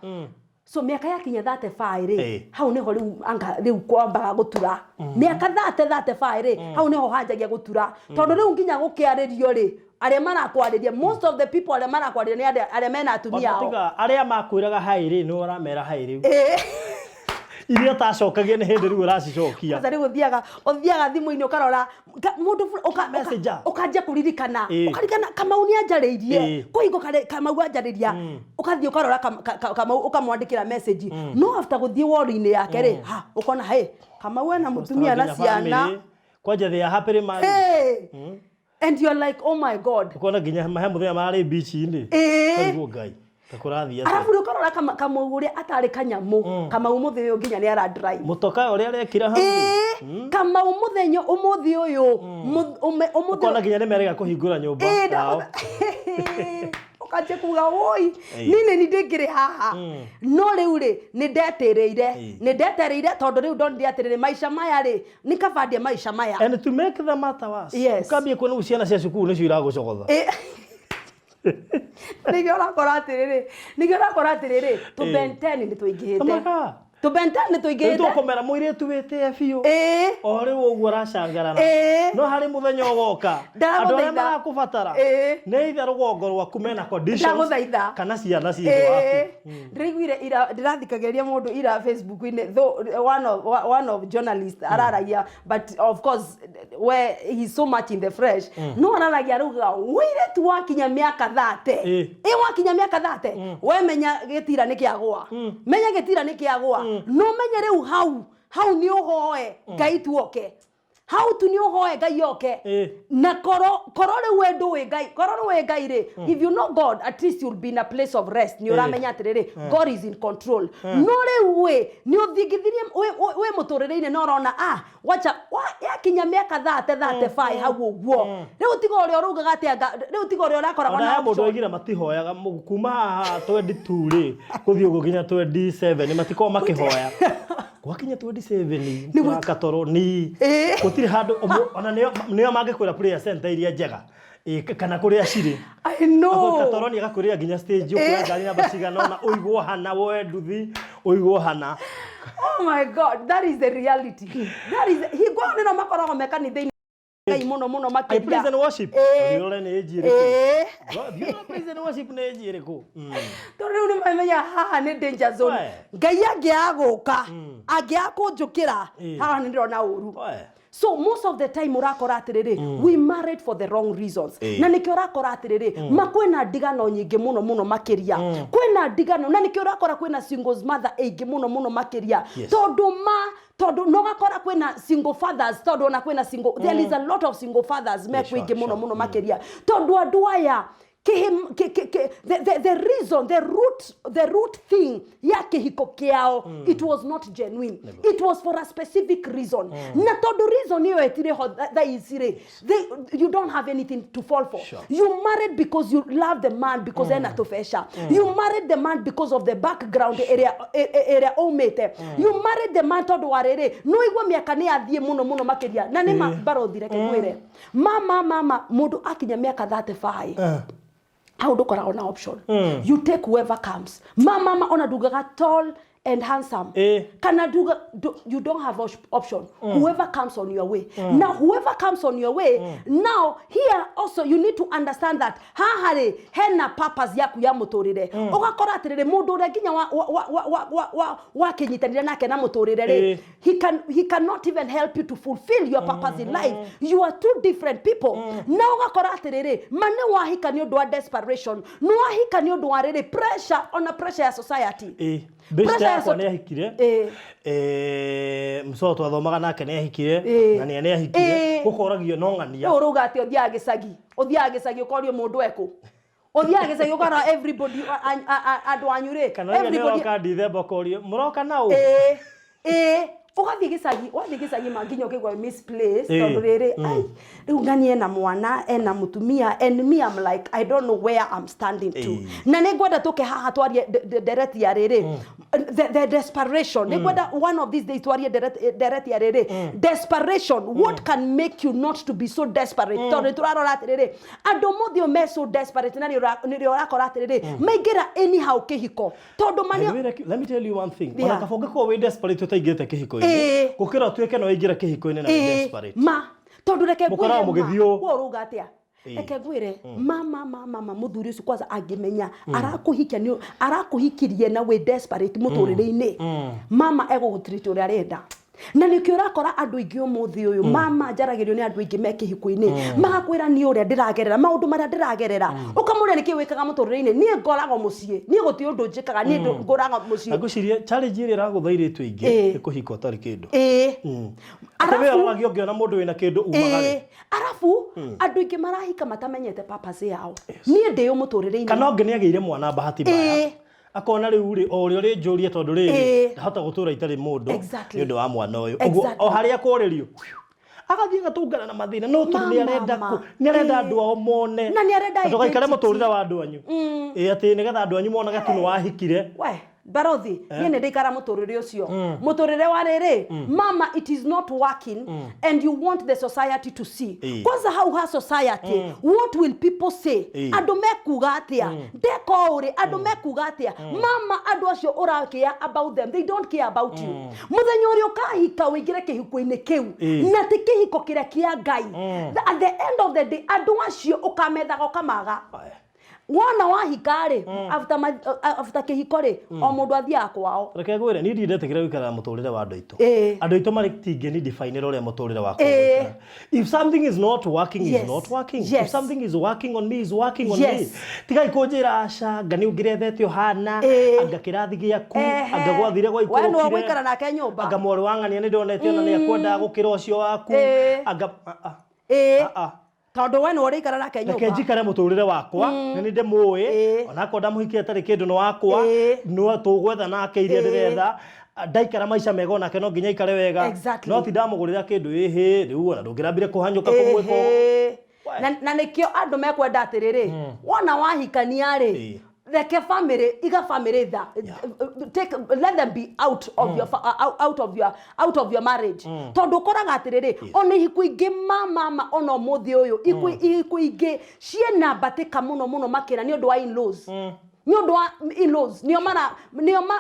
So miaka yakinya 35 rĩ, hau niho rĩu anga rĩu kwambaga gũtura. Mĩaka 30 35 rĩ, hau niho hanjagia gũtura, tondũ rĩu nginya gũkĩarĩrio rĩ, arĩa marakwarĩria, most of the people arĩa marakwarĩria nĩ arĩa mena atumia ao. Tiga arĩa makwĩraga hai rĩ, nĩ ũramera hai rĩu. Ĩĩ. Iria ũtacokagia nĩ hĩndĩ rĩu ũracicokia. Kwanza rĩu ũthiaga thimũ-inĩ ũkarora mũndũ Messenger. Ũkanjia kũririkana, ũkaririkana Kamau nĩ anjarĩirie kũhingo Kamau anjarĩria, ũkathiĩ ũkarora Kamau, ũkamwandĩkĩra message, no after gũthiĩ wall-inĩ yake rĩ, ha, ũkona hey, Kamau ena mũtumia na Nginya ciana. family, kwanja they are happily married. Hey. And you're like, "Oh my God." Ũkona nginya he mũthenya marĩ beach-inĩ. Ũkaigua Ngai ta kũrathiĩ atĩa. Arabu rĩ, ũkarora Kamau ũrĩa atarĩ kanyamũ, Kamau mũthĩ ũyũ nginya nĩ ara drive. Mũtoka ũrĩa arekĩra hau rĩ. Ĩĩ, Kamau mũthenya ũmũthĩ ũyũ ũmũthĩ. Ũkona nginya nĩ merega kũhingũra nyũmba Ĩĩ, yao. Ũkanjia kuga, woi, Ĩĩ. niĩ nĩ ndĩngĩrĩ haha, no rĩu rĩ, nĩ ndetereire, nĩ ndetereire, tondũ rĩu ndonire atĩrĩrĩ, maica maya rĩ, nĩ kaba ndie maica maya. And to make the matter worse, Yes. ũkambia kuona rĩu ciana cia cukuru nĩcio iragũcogotha. Ĩĩ. Nĩkĩo ũrakora atĩrĩrĩ, tũ Ben 10 nĩ tũingĩhĩte. Tamaka. Tũ Ben 10 nĩ Rĩu tũingĩhĩte. tũkũmera mũirĩtu wĩtĩe biũ, o rĩu ũguo aracangarara, no harĩ mũthenya ũgoka andũ arĩa Ndagũthaitha. marakũbatara nĩ ithe rũgongo rwaku mena conditions, Ndagũthaitha. kana ciana ciĩ thĩ waku. Ndĩraiguire ira, ndĩrathikagĩrĩria mũndũ ira Facebook-inĩ, though one of journalist araragia, but of course where he's so much in the fresh, no araragia arauga ũirĩtu wakinya mĩaka 30, Ĩĩ. ĩ wakinya mĩaka 30, we menya gĩtira nĩ kĩagũa, menya gĩtira nĩ kĩagũa, no menye rĩu hau nĩ ũhoe Ngai tuoke, hau tu nĩ ũhoe Ngai oke. Na koro rĩu we ndũĩ Ngai, koro rĩu wĩ Ngai rĩ, if you know God, at least you'll be in a place of rest. Nĩ ũramenya atĩrĩrĩ, God is in control. No rĩu wĩ nĩ ũthingithirie wĩ mũtũrĩre-inĩ, na ũrona, ah, wacha yakinya mĩaka 30 35 hau ũguo, rĩu tiga ũrĩa ũraugaga atĩ anga rĩu tiga ũrĩa ũrakoragwo Ona na he mũndũ option. oigire matihoyaga kuma haha 22 rĩ, gũthiĩ ũguo nginya 27 matikoragwo makĩhoya. Gwakinya 27 kũraka toro ni gũtirĩ handũ ona nĩo mangĩkwĩra prayer center iria njega. Ĩĩ, kana kũrĩa cirĩ. I know. Katoro nĩ agakwĩrĩra nginya stage ũkuoya ngari namba cigana ũna, ũigwo hana, woe nduthi ũigwo hana. Oh my God, that is the reality. That is hingo ĩyo nĩno makoragwo me kanitha-inĩ Ngai mũno mũno Ai, makĩria. praise and worship. Ĩĩ. Thiĩ ũrore nĩ age ĩrĩkũ. Thiĩ ũrore praise and worship nĩ age ĩrĩkũ. Tondũ rĩu nĩ mamenya haha nĩ danger zone. We. Ngai angĩaga gũka, angĩaga kũnjũkĩra, haha nĩ ndĩrona ũru. We. So most of the time ũrakora atĩrĩrĩ, we married for the wrong reasons. Na nĩkĩo ũrakora atĩrĩrĩ, ma kwĩna ndigano nyingĩ mũno mũno makĩria, kwĩna ndigano, na nĩkĩo ũrakora kwĩna singles mother aingĩ mũno mũno makĩria, tondũ ma tondũ no gakora kwĩna single fathers, tondũ ona kwĩna single, there is a lot of single fathers me kwĩingĩ mũno mũno makĩria, tondũ andũ aya the reason, the root thing ya kĩhiko kĩao, it was not genuine. It was for a specific reason, na tondũ reason ĩyo ĩtirĩ ho thaa ici rĩ, you don't have anything to fall for. You married because you love the man, because ena tũbeca. You married the man because of the background ĩrĩa aumĩte. You married the man tondũ wa rĩrĩ, no igua mĩaka nĩ yathiĩ mũno mũno makĩria, na nĩ ma barothi, reke ngwĩre, mama mama, mũndũ akinya mĩaka 35, hau ndũkoragwo na option. You take whoever comes. Ma mama ona ndungaga tall And handsome. Kana nduga you don't have option. Whoever comes on your way. Now whoever comes on your way, now here also you need to understand that haha rĩ hena purpose yaku ya mũtũrĩre. Ũgakora atĩrĩrĩ, mũndũ ũrĩa nginya wakĩnyitanĩra nake na mũtũrĩre rĩ, he cannot even help you to fulfill your purpose in life. You are two different people. Na ũgakora atĩrĩrĩ, ma nĩ wahika nĩ ũndũ wa desperation, nĩ wahika nĩ ũndũ wa rĩrĩ pressure, ona pressure ya society. Beshte Pressure ya yakwa nĩ ahikire. Mcoto twathomaga nake nĩ ahikire. Ng'ania nĩ ahikire. Gũkoragio no ng'ania. Rĩu ũrauga atĩ ũthiaga gĩcagi, ũthiaga gĩcagi ũkorio mũndũ ekũ, ũthiaga gĩcagi ũkora everybody, andũ anyu rĩ, Kana rĩrĩa nĩ everybody ũroka Ndithemba ũkorio mũroka na ũ. Ĩĩ, ũgathiĩ gĩcagi, wathiĩ gĩcagi ma nginya ũkĩigua misplace, tondũ rĩrĩ, ai, rĩu ng'ania ena mwana, ena mũtumia, and me, I'm like, I don't know where I'm standing to. Na nĩ ngwenda tũke haha twarie ndereti ya rĩrĩ, the desperation. Nĩ ngwenda one of these days twarie ndereti ya rĩrĩ, desperation. What can make you not to be so desperate? Tondũ nĩ tũrarora atĩrĩrĩ, andũ mũthĩ ũyũ me so desperate, na nĩrĩo ũrakora atĩrĩrĩ, maingĩra anyhow kĩhiko tondũ mani. By the way, let me tell you one thing. Ona kaba ũngĩkorwo wĩ desperate ũtaingĩrĩte kĩhiko-inĩ, gũkĩra ũtuĩke no waingĩra kĩhiko-inĩ na wĩ desperate. Ma tondũ reke ngwĩre Mũkoragwo ma, mũgĩthiĩ ũũ. we ũrauga atĩa? Reke ngwĩre, ma ma ma ma ma mũthuri ũcio kwanza angĩmenya arakũhikia nĩ arakũhikirie na wĩ desperate mũtũrĩre-inĩ, mama egũgũtreat ũrĩa arenda. Na nĩkĩo ũrakora andũ aingĩ ũmũthĩ ũyũ, mama, njaragĩrio nĩ andũ aingĩ me kĩhiko-inĩ, magakwĩra niĩ ũrĩa ndĩragerera, maũndũ marĩa ndĩragerera. Ũkamũria nĩkĩ wĩkaga mũtũrĩre-inĩ? Niĩ ngoragwo mũciĩ, niĩ gũtirĩ ũndũ njĩkaga, niĩ ngũraga mũciĩ. Na ngwĩciria challenge ĩrĩa ĩragũtha airĩtu aingĩ nĩ kũhika ũtarĩ kĩndũ. Atĩ we ũroragia ũngĩona mũndũ wĩna kĩndũ umagare. Ĩĩ, arabu andũ aingĩ marahika matamenyete purpose yao. Niĩ ndĩũ mũtũrĩre-inĩ. Kana ũngĩ nĩ agĩire mwana bahati mbaya, akona rĩu rĩ, o ũrĩa ũrĩnjũria, tondũ rĩrĩ, ndahota gũtũra itarĩ mũndũ nĩ ũndũ wa mwana ũyũ. Ũguo o harĩa akũrĩrio agathiĩ agatũngana na mathĩna, no tondũ nĩ arenda Mama. Nĩ arenda andũ ao mone. Na nĩ arenda Na ndũgaikare identity. mũtũrĩre wa andũ anyu, ĩ atĩ nĩgetha andũ anyu monage tu nĩ wahikire. We barothi, niĩ nĩ ndĩikara mũtũrĩre ũcio, mũtũrĩre wa rĩrĩ, mama, it is not working and you want the society to see. Kwanza hau ha society, what will people say? Andũ mekuga atĩa ndeka ũũ rĩ? Andũ mekuga atĩa? Mama, andũ acio ũrakĩa about them, they don't care about you. Mũthenya ũrĩa ũkahika ũingĩre kĩhiko-inĩ kĩu, na ti kĩhiko kĩrĩa kĩa Ngai, at the end of the day andũ acio ũkamethaga ũkamaga. Wona wahika rĩ, after kĩhiko rĩ, o mũndũ athiaga kwao. Reke ngwĩre, niĩ ndindetĩkĩra gũikara mũtũrĩre wa andũ aitũ. Andũ aitũ marĩ tingĩni define ũrĩa mũtũrĩre wakwa ũgũikara. If something is not working, is not working. If something is working on me, is working on me. Tigai kũnjĩra aca nga nĩ ũngĩrethete ũhana, anga kĩrathi gĩaku, anga gwathire We nĩwe gwaikũrũkire, ũgũikara nake nyũmba. Anga mwarĩ wa ng'ania nĩ ndonete ona nĩ akwendaga gũkĩra ũcio waku, anga ah, ah, Ĩĩ. ah, ah. Tondũ we nĩwe ũrĩikara nake Reke nyũmba. njikare mũtũrĩre wakwa, na nĩ ndĩmũĩ. Onakorwo ndamũhikia atarĩ kĩndũ, nĩ wakwa. No tũgwetha nake iria ndĩretha. Ndaikara maica mega onake no nginya aikare wega. No ti ndamũgũrĩra kĩndũ, ĩhĩ, rĩu ona ndũngĩrambire kũhanyũka kũmwĩka ũguo. Ĩhĩ. Na nĩkĩo andũ mekwenda atĩrĩrĩ, wona wahikania rĩ, reke family iga family tha take, let them be out of your out of your marriage, tondũ ũkoraga atĩrĩrĩ, ona ihiko ingĩ ma mama, ona ũmũthĩ ũyũ ihiko ingĩ ciĩna mbatĩka mũno mũno makĩra nĩ ũndũ wa in-laws, nĩ ũndũ wa in-laws. Nĩo mara nĩo ma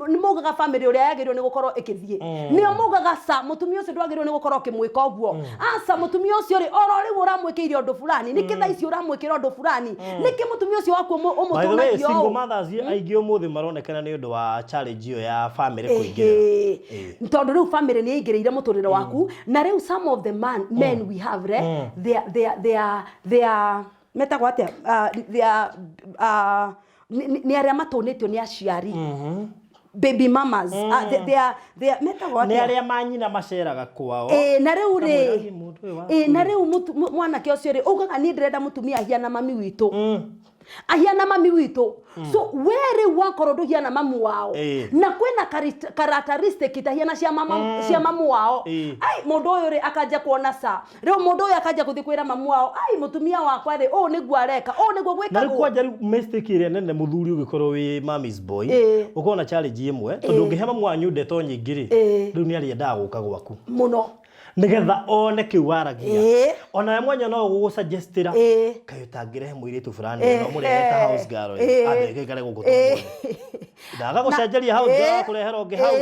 nĩ maugaga family ũrĩa yagĩrĩirwo nĩ gũkorwo ĩkĩthiĩ, nĩo maugaga ca mũtumia ũcio ndwagĩrĩirwo nĩ gũkorwo ũkĩmwĩka ũguo, aca mũtumia ũcio rĩ, oro rĩu ũramwĩkĩire ũndũ fulani, nĩkĩ thaa ici ũramwĩkĩra ũndũ fulani, nĩkĩ mũtumia ũcio waku By the way, ũmũtũnagia single ũũ? mothers aingĩ ũmũthĩ maronekana nĩ ũndũ wa challenge ĩyo ya family kũingĩrĩra. Ĩhĩ. Tondũ rĩu family nĩ ĩingĩrĩire mũtũrĩre waku, na rĩu some of the men we have re they are metagwo atĩa? They are nĩ arĩa matũnĩtio nĩ aciari, baby mamas. They are metagwo Nĩ atĩa? Arĩa manyina maceraga kwao. Ĩĩ, na rĩu rĩ, Kamwĩra, "Ĩ, mũndũ ũyũ waku ĩĩ, na rĩ." rĩu mwanake ũcio rĩ, ugaga niĩ ndĩrenda mũtumia ahiana mami witũ, ahiana mami witũ. So we rĩu wakorwo ndũhiana mamu wao, na kwĩna characteristic itahiana cia mama, cia mamu wao, ai, mũndũ ũyũ rĩ akanja kuona ca rĩu mũndũ ũyũ akanja gũthiĩ kwĩra mamu wao, ai, mũtumia wakwa rĩ, ũũ nĩguo areka, ũũ nĩguo Na rĩu gwĩkagwo. Kwanja rĩu mistake ĩrĩa nene, mũthuri ũgĩkorwo wĩ mommy's boy, ũkorwo na challenge ĩmwe, tondũ ũngĩhe mamu wanyu ndeto nyingĩ rĩ, rĩu nĩ arĩendaga gũka gwaku mũno. Nĩgetha one kĩu waragia. Onawe mwanya no ũgũgũsuggestĩra. Kaĩ ũtangĩrehe mũirĩtu fulani no mũrehe ta house girl ĩ. Ambe gĩikare gũkũ tũmuone. Ndagagũcenjeria house girl akũrehera ũngĩ hau.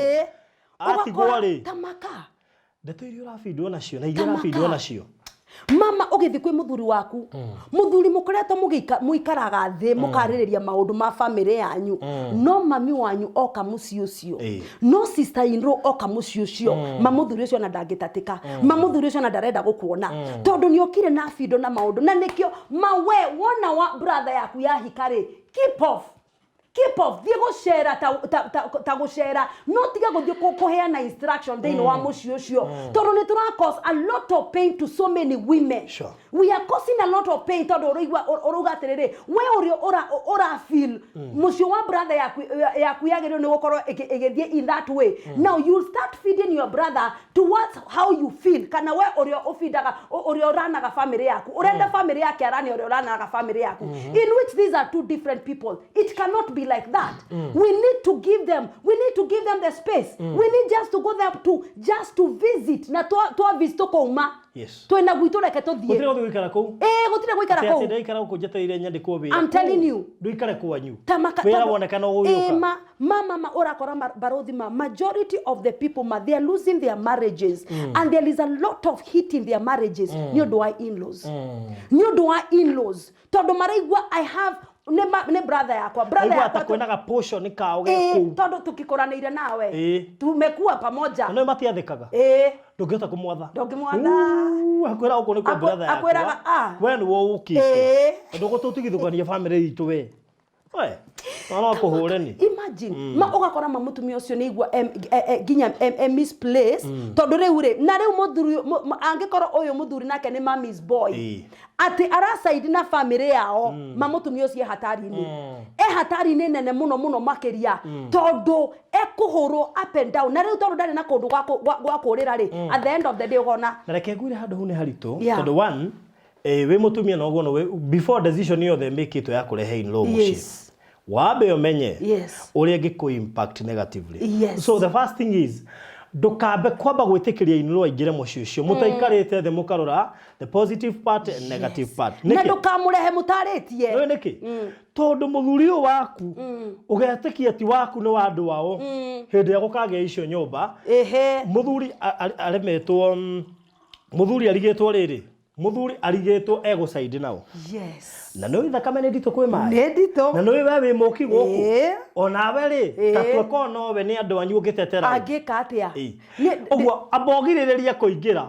Atigwo Ũgakora rĩ. Tamaka. Ndeto iria ũrabindwo nacio na iria Tamaka. ũrabindwo nacio. Mama, ũgĩthiĩ kwĩ mũthuri waku, mũthuri mũkoretwo mũikaraga thĩ mũkarĩrĩria maũndũ ma famĩlĩ yanyu, no mami wanyu oka mũciĩ ũcio, no sister in law oka mũciĩ ũcio, ma mũthuri ũcio ona ndangĩtatĩka, ma mũthuri ũcio ona ndarenda gũkuona, tondũ nĩ okire na bindo na maũndũ. Na nĩkĩo ma we wona wa brother yaku yahika rĩ, keep off, keep off. Thiĩ gũcera ta gũcera, no tiga gũthiĩ kũheana instruction thĩinĩ wa mũciĩ ũcio, tondũ nĩ tũra cause a lot of pain to so many women. We are causing a lot of pain, tondũ ũraigua ũrauga atĩrĩrĩ, we ũrĩa ũra feel mũciĩ wa brother yaku yagĩrĩirwo nĩ gũkorwo ĩgĩthiĩ in that way. Now you'll start feeding your brother towards how you feel, kana we ũrĩa ũbindaga, ũrĩa ũranaga family yaku, ũrenda family yake arane ũrĩa ũranaga family yaku, in which these are two different people. It cannot be like that. We need to give them the space. We need just to go there to just to visit, na twa visit tũkauma. Twĩna gwitũ, reke tũthiĩ. Gũtirĩ gũthiĩ gũikara kũu. Ĩĩ, gũtirĩ gũikara Atĩ kũu. Ndĩraikara gũkũ njetereire nyandĩkwo wĩra. I'm telling you. Ndũikare kwanyu. Tamaka. Wĩra woneka no ũgĩũka. Ĩ, ma ũrakora barothi, ma majority of the people, ma, they are losing their marriages, and there is a lot of heat in their marriages nĩ ũndũ wa in-laws, nĩ ũndũ wa in-laws, tondũ maraigua I have nĩ brother yakwa, brother Aigua yakwa ta kwĩna ga portion kao ge kũu. Tondũ tukikũranĩire nawe, tumekuwa pamoja. Na no matiathĩkaga. Ndũngĩhota kũmwatha. Ndũngĩmwatha. Uu, akwĩra gũkũ nĩ kwa brother yakwa. Akwĩraga, ah. We nĩwe ũkĩte. Tondũ gũtũtigithũkania family itũ we. We. No no kũhũre ni. Imagine, ma ũgakora ma mũtumia ũcio nĩ igua nginya misplace, tondũ rĩu rĩ, na rĩu mũthuri angĩkorwo ũyũ mũthuri nake nĩ mommy's boy, atĩ aracaidi na family yao, ma mũtumia ũcio e hatari-inĩ, e hatari-inĩ nene mũno mũno makĩria, tondũ ekũhũrwo up and down, na rĩu tondũ ndarĩ na kũndũ gwa kũrĩra rĩ, at the end of the day ũkona Na reke ngwĩre handũ hau nĩ haritũ. Yeah. Tondũ one, wĩ mũtumia no ũguo no before decision yothe ĩmĩkĩtwo ya kũrehe in-law mũciĩ. Wambe ũmenye ũrĩa ĩngĩkũ impact negatively. So the first thing is, ndũkambe kwamba gwĩtĩkĩria in-law aingĩre mũciĩ ũcio mũtaikarĩte thĩ mũkarora the positive part and negative part. Na Nĩkĩ? Ndũkamũrehe mũtarĩtie. Nĩũĩ nĩkĩ? Tondũ mũthuri ũyũ waku ũgetĩkia ti waku, nĩ wa andũ ao, hĩndĩ ĩrĩa gũkagĩa icio nyũmba, mũthuri aremetwo, mũthuri arigĩtwo rĩrĩ, mũthuri arigĩtwo egũcaidi nao. Na nĩũĩ thakame nĩ nditũ kwĩ maĩ. Nĩ nditũ. Na nĩũĩ we wĩ mũki gũkũ. Onawe rĩ, ta tuĩka onowe nĩ andũ anyu ũngĩtetera rĩ. Angĩka atĩa? Ũguo amba ũgirĩrĩrie kũingĩra,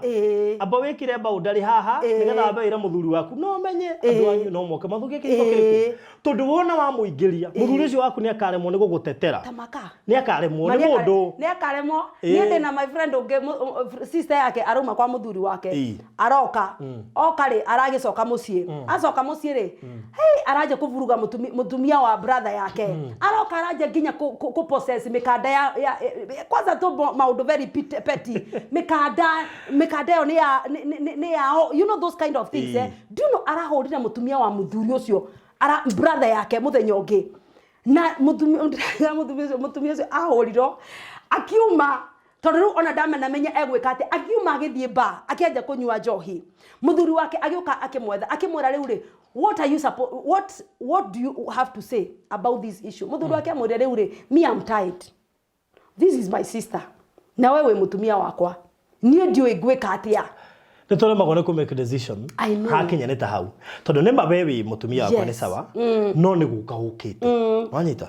amba wĩkĩre boundary haha, nĩgetha wambe wĩre mũthuri waku no menye andũ anyu no moke mathũkie kĩhiko kĩrĩkũ, tondũ wona wamũingĩria, mũthuri ũcio waku nĩ akaremwo nĩ gũgũtetera. Tamaka. Nĩ akaremwo nĩ mũndũ. Nĩ akaremwo. Niĩ ndĩ na my friend ũngĩ, sister yake arauma kwa mũthuri wake. Aroka, oka rĩ, aragĩcoka mũciĩ, acoka mũciĩ rĩ, hey, aranja kũvuruga mũtumia wa brother yake. Aroka aranja nginya kũ possess mĩkanda ya kwanza tu maũndũ very petty, mĩkanda ĩyo nĩ yao, you know those kind of things. Eh? Do you know arahũrire mũtumia wa mũthuri ũcio, ara brother yake, mũthenya ũngĩ, na mũtumia ũcio ahũrirwo akiuma, tondũ rĩu ona ndamenamenya egwĩka atĩ, akiuma agĩthiĩ ba akĩanjia kũnyua njohi. Mũthuri wake agĩũka akĩmwetha, akĩmwĩra, rĩu rĩ, what are you suppo- what what do you have to say about this issue? Mũthuri wake amwĩre, rĩu rĩ, me am tired. This is my sister, na we wĩ mũtumia wakwa, niĩ ndiũĩ ngwĩka atĩa. Nĩ tũremagwo nĩ kũ make decision. I know. Hakinya nĩ ta hau, tondũ nĩ ma we wĩ mũtumia wakwa nĩ sawa, no nĩ gũka ũkĩte wanyita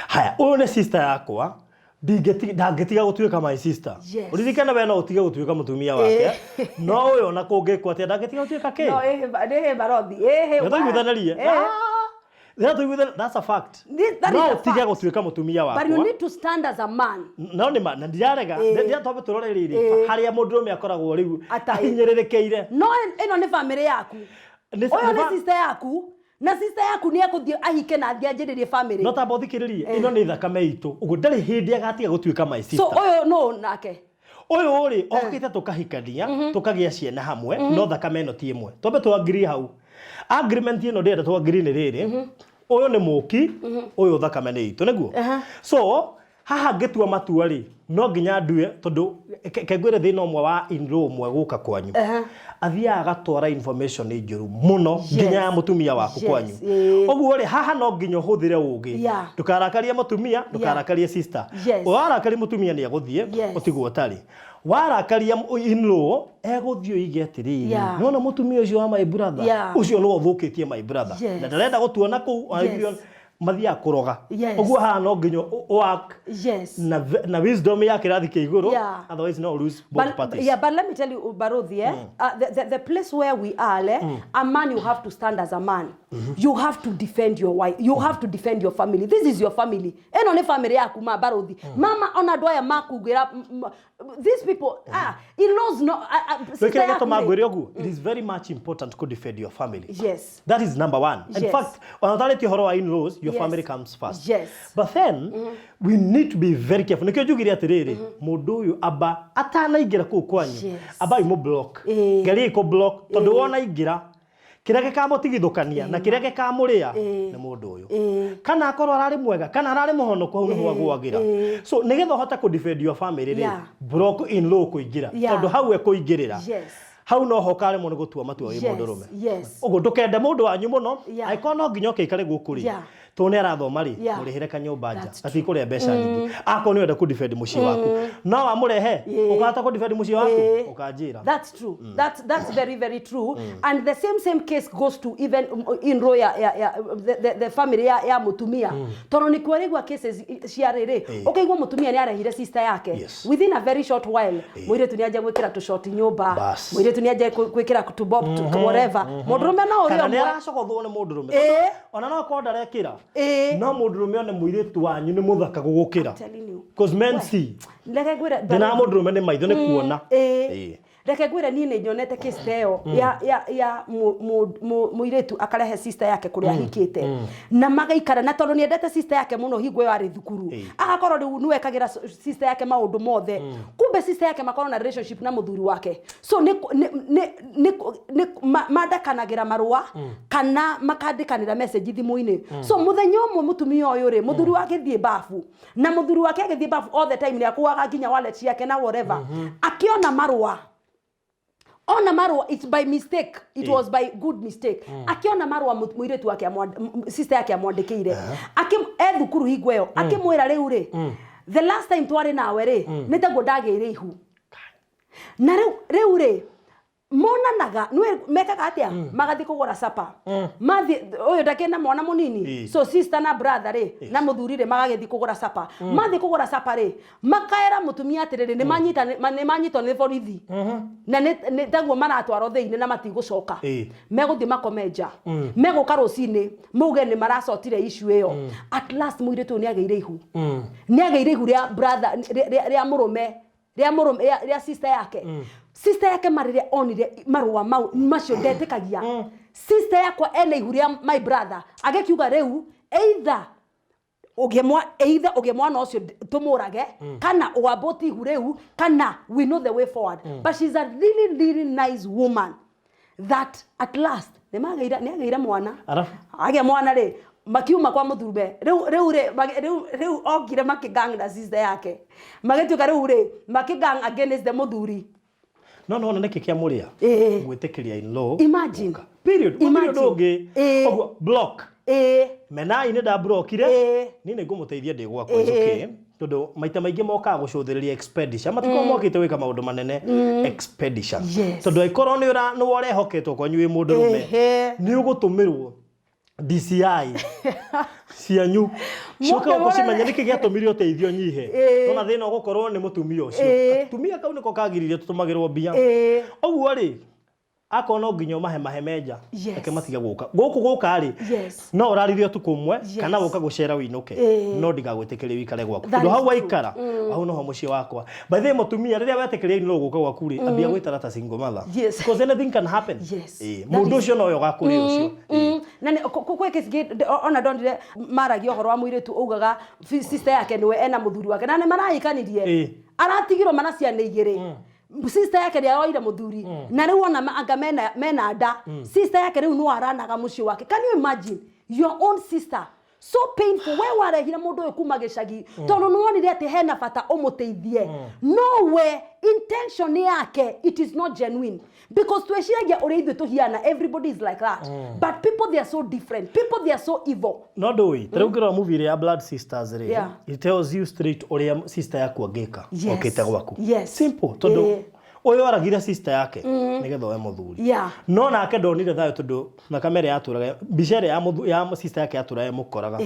haya, ũyũ nĩ sister yakwa, ndangĩtiga gũtuĩka my sister. Ũririkane we no ũtige gũtuĩka mũtumia wake, no ũyũ ona kũngĩkwo atĩa ndangĩtiga gũtuĩka kĩ. No ĩhĩ barothi ĩhĩ. Nĩ tũiguithanĩrie. Nĩ tũiguithania, that's a fact. That No is a ũtige fact. gũtuĩka mũtumia But you wakwa. need to stand as a man. No nĩ ma na ndirarega, ndira twambe tũrore rĩrĩ harĩa mũndũrũme akoragwo rĩu ahinyĩrĩrĩkĩire. No ĩno nĩ family yaku. Ũyũ nĩ sister yaku, na sister yaku nĩ ekũthiĩ ahike na athiĩ anjĩrĩrie family. No tamba ũthikĩrĩrie, ĩno nĩ thakame itũ, ũguo ndarĩ hĩndĩ agatiga gũtuĩka my So sister. ũyũ no nake. Ũyũ rĩ, okĩte tũkahikania, tũkagĩa ciana hamwe, no thakame ĩno ti ĩmwe. Twambe tũ agree hau. Agreement ĩno ndĩrenda tũ agree nĩ rĩrĩ, ũyũ nĩ mũki, ũyũ thakame nĩ itũ, nĩguo. So Haha ngĩtua matua rĩ, no nginya ndue tondũ ke ngwĩre thĩna ũmwe wa in-law ũmwe gũka kwanyu. Athiaga agatwara information njũru mũno nginya ya mũtumia waku kwanyu. Ũguo rĩ, haha no nginya ũhũthĩre ũgĩ. Ndũkarakarie mũtumia, ndũkarakarie sister. Warakaria mũtumia nĩ egũthiĩ, ũtigwo ũtarĩ. Warakaria in-law, egũthiĩ oige atĩrĩrĩ, nĩwona mũtumia ũcio wa my brother, ũcio nĩwe ũthũkĩtie my brother. Na ndarenda gũtuona kũu, mathiaga kũroga. Ũguo haha no nginya work na wisdom ya kĩrathi kĩa igũrũ, otherwise no lose both parties. Yeah, but let me tell you, Baruthi, eh? The place where we are, eh? A man, you have to stand as a man. You have to defend your wife. You have to defend your family. This is your family. Ĩno nĩ family yaku ma Baruthi. Mama, ona andũ aya makugĩra, these people, in-laws no, sister Wĩkĩra yaku gĩtũma rĩ. ngwĩre ũguo, it is very much important to defend your family. That is number one. In fact, ona ũtarĩtie ũhoro wa in-laws, your family comes first. But then, we need to be very careful. Nĩkĩo njugire atĩrĩrĩ, mũndũ ũyũ amba atanaingĩra kũu kwanyu, amba imũ block. Geria kũ block, tondũ wona aingĩra, kĩrĩa gĩkamũtigithũkania na kĩrĩa gĩkamũrĩa nĩ mũndũ ũyũ. Kana akorwo ararĩ mwega, kana ararĩ mũhonoku, hau nĩho agũagĩra. So nĩgetha ũhote kũ defend your family rĩ, block in-law kũingĩra. Tondũ hau ekũingĩrĩra. Hau no ho ũkaremwo nĩ gũtua matua wĩ mũndũrũme. Ũguo ndũkende mũndũ wanyu mũno, angĩkorwo no nginya ũke aikare gũkũ rĩ, tondũ nĩ arathoma rĩ, mũrĩhĩre kanyũmba nja, gatikũrĩa mbeca nyingĩ. Akorwo nĩ ũrenda kũ defend mũciĩ waku, no wamũrehe, ũkahota kũ defend mũciĩ waku, ũkanjĩra. That's true. That's very, very true. And the same case goes to even in-law ya the family ya mũtumia. Tondũ nĩ kwarĩgua cases cia rĩrĩ, ũkaigua mũtumia nĩ arehire sister yake. Within a very short while, mũirĩtu nĩ anjia gwĩkĩra tũcoti nyũmba, mũirĩtu nĩ anjia gwĩkĩra tũbob, whatever. Mũndũrũme no ũrĩa Kana nĩ ũmwe. aracogothwo nĩ mũndũrũme. Ona no akorwo ndarekĩra. No mũndũrũme one mũirĩtu wanyu nĩ mũthaka gũgũkĩra. I'm telling you. Because men see. Reke ngwĩre, Thĩna wa mũndũrũme nĩ maitho nĩ kuona. Reke ngwĩre niĩ nĩ nyonete case ta ĩyo ya mũirĩtu akarehe sister yake kũrĩa ahikĩte. Na magaikara, na tondũ nĩendete sister yake mũno hingo ĩyo arĩ thukuru. Agakorwo rĩu nĩwe ekagĩra sister yake maũndũ mothe. Kumbe sister yake makorwo na relationship na mũthuri wake. So nĩ mandakanagĩra marũa kana makandĩkanĩra message thimũ-inĩ. So mũthenya ũmwe mũtumia ũyũ rĩ, mũthuri wake thiĩ bafu. Na mũthuri wake agĩthiĩ bafu all the time nĩ akuaga nginya wallet ciake na whatever. Akĩona marũa. Ona marũa, it's by mistake. It was by good mistake. Akĩona marũa mũirĩtu wake sister yake amwandĩkĩire. E thukuru hingo ĩyo. Akĩmwĩra rĩu rĩ, the last time twarĩ nawe rĩ, nĩ taguo ndagĩire ihu. Na rĩu rĩ, monanaga, nĩwe mekaga atĩa? Magathiĩ kũgũra supper. Mathiĩ, ũyũ ndakĩrĩ na mwana mũnini. So sister na brother rĩ, na mũthuri rĩ, magagĩthiĩ kũgũra supper. Mathiĩ kũgũra supper rĩ, makaera mũtumia atĩrĩrĩ, nĩ manyitwo nĩ borithi. Na nĩ taguo maratwarwo thĩinĩ na matigũcoka. Megũthiĩ makome nja. Megũka rũcinĩ, mauge nĩ maracotire issue ĩyo. At last mũirĩtu ũyũ nĩ agĩire ihu. Nĩ agĩire ihu rĩa brother, rĩa mũrũme, rĩa mũrũme, rĩa sister yake. Sister yake marĩrĩa onire marũa mau macio ndetĩkagia. Sister yakwa ena ihu rĩa my brother. Agĩkiuga rĩu, either ũgĩe either ũgĩe mwana ũcio tũmũrage, kana ũabort ihu rĩu, kana we know the way forward. But she's a really, really nice woman that at last nĩ agĩire mwana. Arabu? Agĩa mwana rĩ, makiuma kwa mũthurume rĩu rĩ rĩu okire makĩgang na sister yake, magĩtuĩka rĩu rĩ makĩgang against the mũthuri. No no nĩkĩ kĩamũrĩa? Gwĩtĩkĩria in-law. Imagine. Period. Gũtirĩ Imagine. ũndũ ũngĩ. Ũguo block. Menai nĩ ndablokire. Niĩ nĩ ngũmũteithia ndĩ gwakwa, it's okay. Tondũ maita maingĩ mokaga gũcũthĩrĩria expenditure. Matikoragwo mokĩte gwĩka maũndũ manene. Expenditure. Tondũ angĩkorwo nĩ ũrehoketwo kwanyu wĩ mũndũrũme, nĩ ũgũtũmĩrwo DCI cianyu ciũke Moke gũkũ cimenye monane. nĩkĩ gĩatũmire ũteithio nyihe. Nona thĩna ũgũkorwo nĩ mũtumia ũcio. Gatumia kau nĩko kagiririe tũtũmagĩrwo mbia. Ũguo rĩ, akorwo no nginya ũmahe maheme nja, reke matige gũka gũkũ gũka rĩ, no ũrarire ũtukũ ũmwe kana gũka gũcera ũinũke, no ndigagwĩtĩkĩrie wĩikare gwaku, That tondũ is hau true. waikara hau noho mũciĩ wakwa. By the way, mũtumia rĩrĩa wetĩkĩria in-law gũka gwaku rĩ, ambia gwĩtara ta single mother, because anything can happen. That Mũndũ is ũcio nowe ũgakũrĩa ũcio. Na nĩ kwĩ kesi ĩngĩ ona ndonire maragia ũhoro wa mũirĩtu augaga sister yake nĩwe ena mũthuri wake na nĩ marahikanirie, aratigirwo mana ciana igĩrĩ. Sister yake nĩ aroire mũthuri na rĩu ona anga mena nda. Sister yake rĩu no aranaga mũciĩ wake. Can you imagine your own sister? So painful. We warehire mũndũ ũyũ kuma gĩcagi tondũ nĩ wonire atĩ hena bata ũmũteithie, no we intention yake, it is not genuine, because twĩciragia ũrĩa ithuĩ tũhiana, everybody is like that, but people, they are so different. People, they are so evil. No ndũĩ, ta rĩu ngĩrora movie ĩrĩa ya Blood Sisters rĩ, it tells you straight ũrĩa sister yaku angĩka okĩte gwaku. Simple, tondũ ũyũ aragire sister yake nĩgetha oe mũthuri, no nake ndonire thayũ tondũ thakame ĩrĩa yatũraga, mbica ĩrĩa ya sister yake yatũraga ĩmũkoraga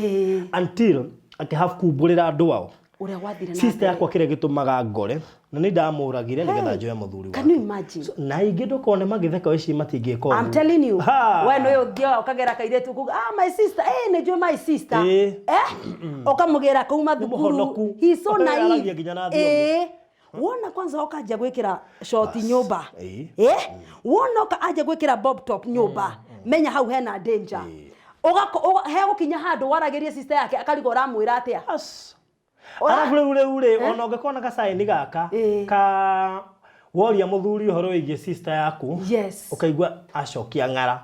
until akĩhave kumbũrĩra andũ ao ũrĩa gwathire na sister mbere. Yakwa kĩrĩa gĩtũmaga ngore na nĩ ndamũragire nĩgetha njoe mũthuri Can wake. you imagine? So, na ingĩ ndũkone magĩtheka ici matingĩka I'm ũguo. telling you. Ha! We nĩ ũthiaga ũkagera kairĩtu kuga, "Ah, my sister, eh, nĩ njũĩ my sister." Eh, ũkamũgĩra kuma thukuru. Mũhonoku. He's so Aragia naive. nginya na thiomi. Wona kwanza okanjia gwĩkĩra short nyũmba. Eh, wona oka anjia gwĩkĩra bob top nyũmba, menya hau hena danger. Hegũkinya handũ waragĩrie sister yake akarigwo ũramwĩra atĩa. As. Arabu rĩu rĩ, ona ũngĩkona gacaini gaka ka woria mũthuri ũhoro wĩgiĩ sister yaku, ũkaigua acokia ng'ara.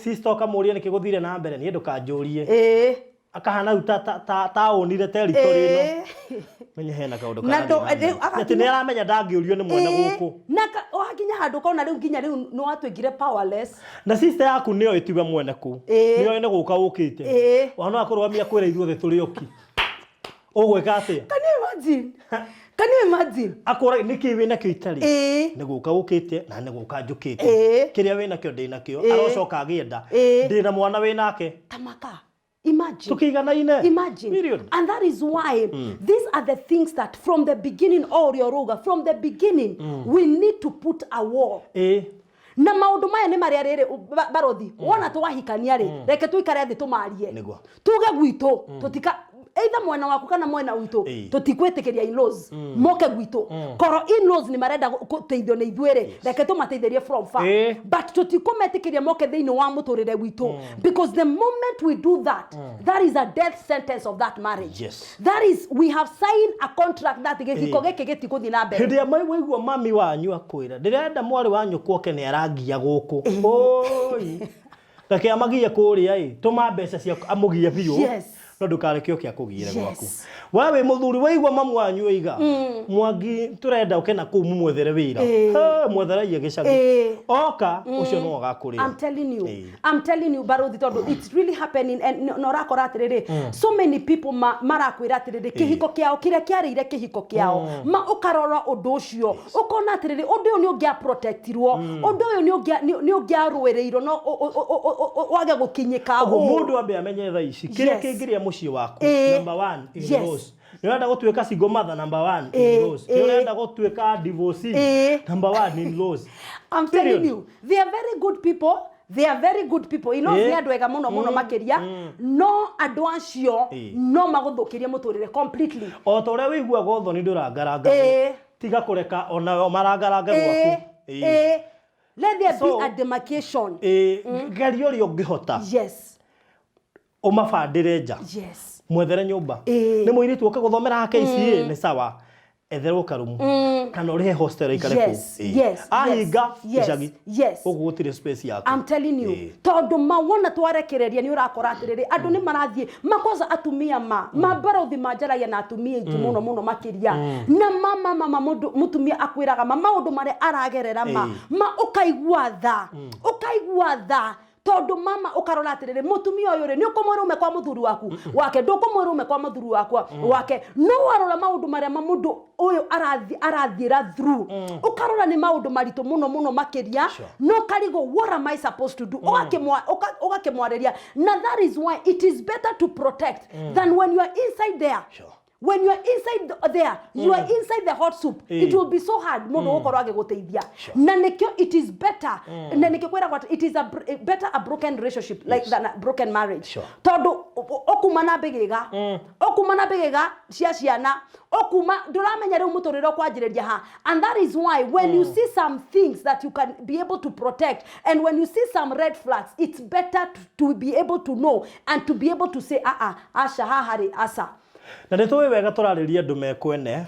Sister ũkamũria nĩkĩ gũthire na mbere, niĩ ndũkanjũrie. Akahana rĩu ta taũnire territory ĩno. Menye hena kaũndũ Na karathiĩ na mbere. rĩu agakinya- Atĩ nĩ aramenya ndangĩũrio nĩ mwene gũkũ. Na wakinya handũ ũkona rĩu nginya rĩu nĩ watuĩkire powerless. Na sister yaku nĩoĩ tiwe mwene kũu. Nĩoĩ nĩ gũka ũkĩte. Ona no akũrũgamia kwĩra ithuothe tũrĩ oki, ũgwĩka atĩa? Can you imagine? Can you imagine? Akũra nĩkĩ wĩnakĩo itarĩ? Nĩ gũka ũkĩte na nĩ gũka njũkĩte. Kĩrĩa wĩnakĩo ndĩnakĩo. Arocoka agĩenda. Ndĩna mwana wĩnake. Tamaka. Imagine. Tũkĩiganaine. Imagine. Period. And that is why these are the things that from the beginning, all your ruga, from the beginning, we need to put a wall. Na maũndũ maya nĩ marĩa rĩrĩ barothi wona twahikania rĩ, reke tũikare thĩ tũmarie. Tuge gwitũ tũtika either mwena waku kana mwena witũ, tũtikwĩtĩkĩria in-laws moke gwitũ. Korwo in-laws nĩ marenda gũteithio nĩ ithuĩ rĩ, reke tũmateithĩrie from far, but tũtikũmetĩkĩria moke thĩinĩ wa mũtũrĩre witũ, because the moment we do that, that is a death sentence of that marriage. That is, we have signed a contract that gĩhiko gĩkĩ gĩtigũthiĩ na mbere. Hĩndĩ ĩrĩa waigua mami wanyu akwĩra ndĩrenda mwarĩ wa nyũkwa oke nĩ arangia gũkũ, oi, reke amagie kũrĩa ĩ, tũma mbeca ciaku amũgie biũ. No ndũkareke oke akũgiĩre gwaku. We wĩ mũthuri, waigua mamu wanyu oiga Mwangi tũrenda ũke na kũu mũmwethere wĩra. He, mwetheraie gĩcagi. Oka ũcio no agakũrĩa. I'm telling you. I'm telling you, Barothi, tondũ it's really happening and na ũrakora atĩrĩrĩ, so many people marakwĩra atĩrĩrĩ, kĩhiko kĩao kĩrĩa kĩarĩire kĩhiko kĩao ma, ũkarora ũndũ ũcio ũkona atĩrĩrĩ, ũndũ ũyũ nĩ ũngĩa protectirwo, ũndũ ũyũ nĩ ũngĩarũĩrĩirwo no wage gũkinyĩka Ũguo ũũ. Mũndũ ambe amenye thaa ici kĩrĩa kĩngĩrĩa mũciĩ waku. Number one, in-laws. Nĩ ũrenda gũtuĩka single mother, number one, in-laws. Nĩ ũrenda gũtuĩka divorcee, number one, in-laws. I'm Period. telling you, they are very good people. They are very good people. In-laws nĩ andũ ega mũno mũno makĩria, no andũ acio no magũthũkĩrie mũtũrĩre completely. O ta ũrĩa wĩiguaga ũthoni ndũrangaranga, tiga kũreka onao marangarange gwaku. Let there So- be a demarcation. Geria ũrĩa ũngĩhota ũmabandĩre nja. Mwethere nyũmba. Nĩ mũirĩtu oke gũthomera KCA nĩ sawa, etherwo karumu kana ũrĩhe hostel aikare kũu. Ahinga gĩcagi gũkũ gũtirĩ space yaku. I'm telling you. Tondũ mawona twarekereria nĩ ũrakora atĩrĩrĩ, andũ nĩ marathiĩ makoza atumia ma barothi manjaragia na atumia aingĩ mũno mũno makĩria na mama mama mũndũ mũtumia akwĩraga ma maũndũ marĩa aragerera ma ma ũkaigua tha, ũkaigua tha, tondũ mama ũkarora atĩrĩrĩ, mũtumia ũyũ rĩ, nĩ ũkũmwĩra ume kwa mũthuri waku wake, ndũkũmwĩra ume kwa mũthuri wakwa wake, no warora maũndũ marĩa ma mũndũ ũyũ arathiĩra through, ũkarora nĩ maũndũ maritũ mũno mũno makĩria. No karigwo, what am I supposed to do? Ũgakĩmwarĩria, na that is why it is better to protect than when you are inside there. When you are inside there, you are inside the hot soup. It will be so hard mũndũ gũkorwo agĩgũteithia, na nĩkĩo it is better, na nĩkĩo kwĩragwo atĩ it is a better a broken relationship like than a broken marriage. Tondũ ũkuma na mbĩgĩga, ũkuma na mbĩgĩga cia ciana, ũkuma ndũramenya rĩu mũtũrĩre ũkwanjĩrĩria ha. And that is why when you see some things that you can be able to protect and when you see some red flags, it's better to be able to know and to be able to say, "Ah ah, aca, haha rĩ, aca." Na nĩ tũĩ wega tũrarĩria andũ mekwene.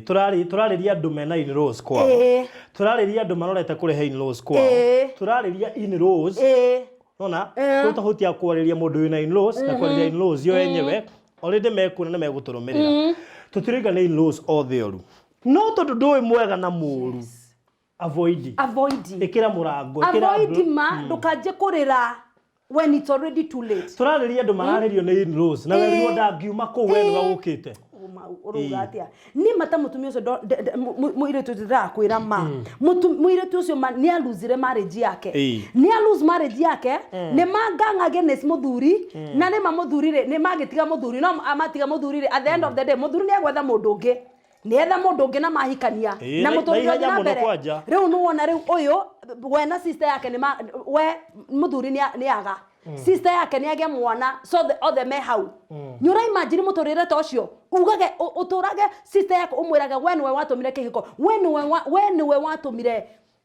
Tũrarĩria andũ mena in-laws kwao. Tũrarĩria andũ marorete kũrehe in-laws kwao. Tũrarĩria in-laws. Nona rĩu tofauti ya kwarĩria mũndũ wĩna in-laws na kwarĩria in-laws yo enyewe already mekuona nĩ megũtũrũmĩrĩra. Tũtirauga nĩ in-laws othe oru, no tondũ ndũĩ mwega na mũru, avoid. Avoid. Ĩkĩra mũrango, ĩkĩra Avoid ma ndũkanjie kũrĩra when it's already too late. Tũrarĩria andũ mararĩrio nĩ in-laws na werirwo ndangiuma kũu, we nĩwe ũkĩte. Ũrauga atĩa? Niĩ mata mũtumia ũcio mũirĩtu ũcio ndĩrakwĩra ma. Mũirĩtu ũcio ma nĩ aluzire marriage yake. Nĩ aluse marriage yake, nĩ mangang against mũthuri, na nĩ ma mũthuri rĩ, nĩ magĩtiga mũthuri, no amatiga mũthuri rĩ, at the end of the day mũthuri nĩ egwetha mũndũ ũngĩ, nĩ etha mũndũ ũngĩ na mahikania na mũtũrĩre na ũthiĩ ihenya na mũno mbere. kwanja. Rĩu nĩwona rĩu ũyũ we na sister yake nĩ we mũthuri nĩ aga sister yake nĩ agĩa mwana, so othe me hau. Nĩ ũra imagine mũtũrĩre ta ũcio, ugage ũtũrage sister yaku ũmwĩrage we nĩwe watũmire kĩhiko, we nĩwe watũmire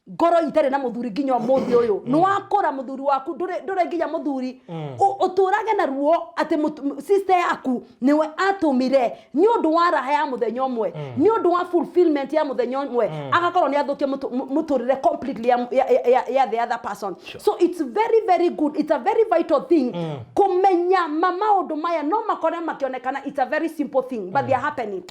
ngoro itarĩ na mũthuri nginya ũmũthĩ ũyũ, nĩ wakũra mũthuri waku ndũrĩ nginya mũthuri. Ũtũrage na ruo atĩ sister yaku nĩwe atũmire nĩ ũndũ wa raha ya mũthenya ũmwe, nĩ ũndũ wa fulfillment ya mũthenya ũmwe, agakorwo nĩ athũkia mũtũrĩre completely ya the other person. So it's very very good, it's a very vital thing kũmenya ma maũndũ maya no makore makĩonekana it's a very simple thing, but they are happening.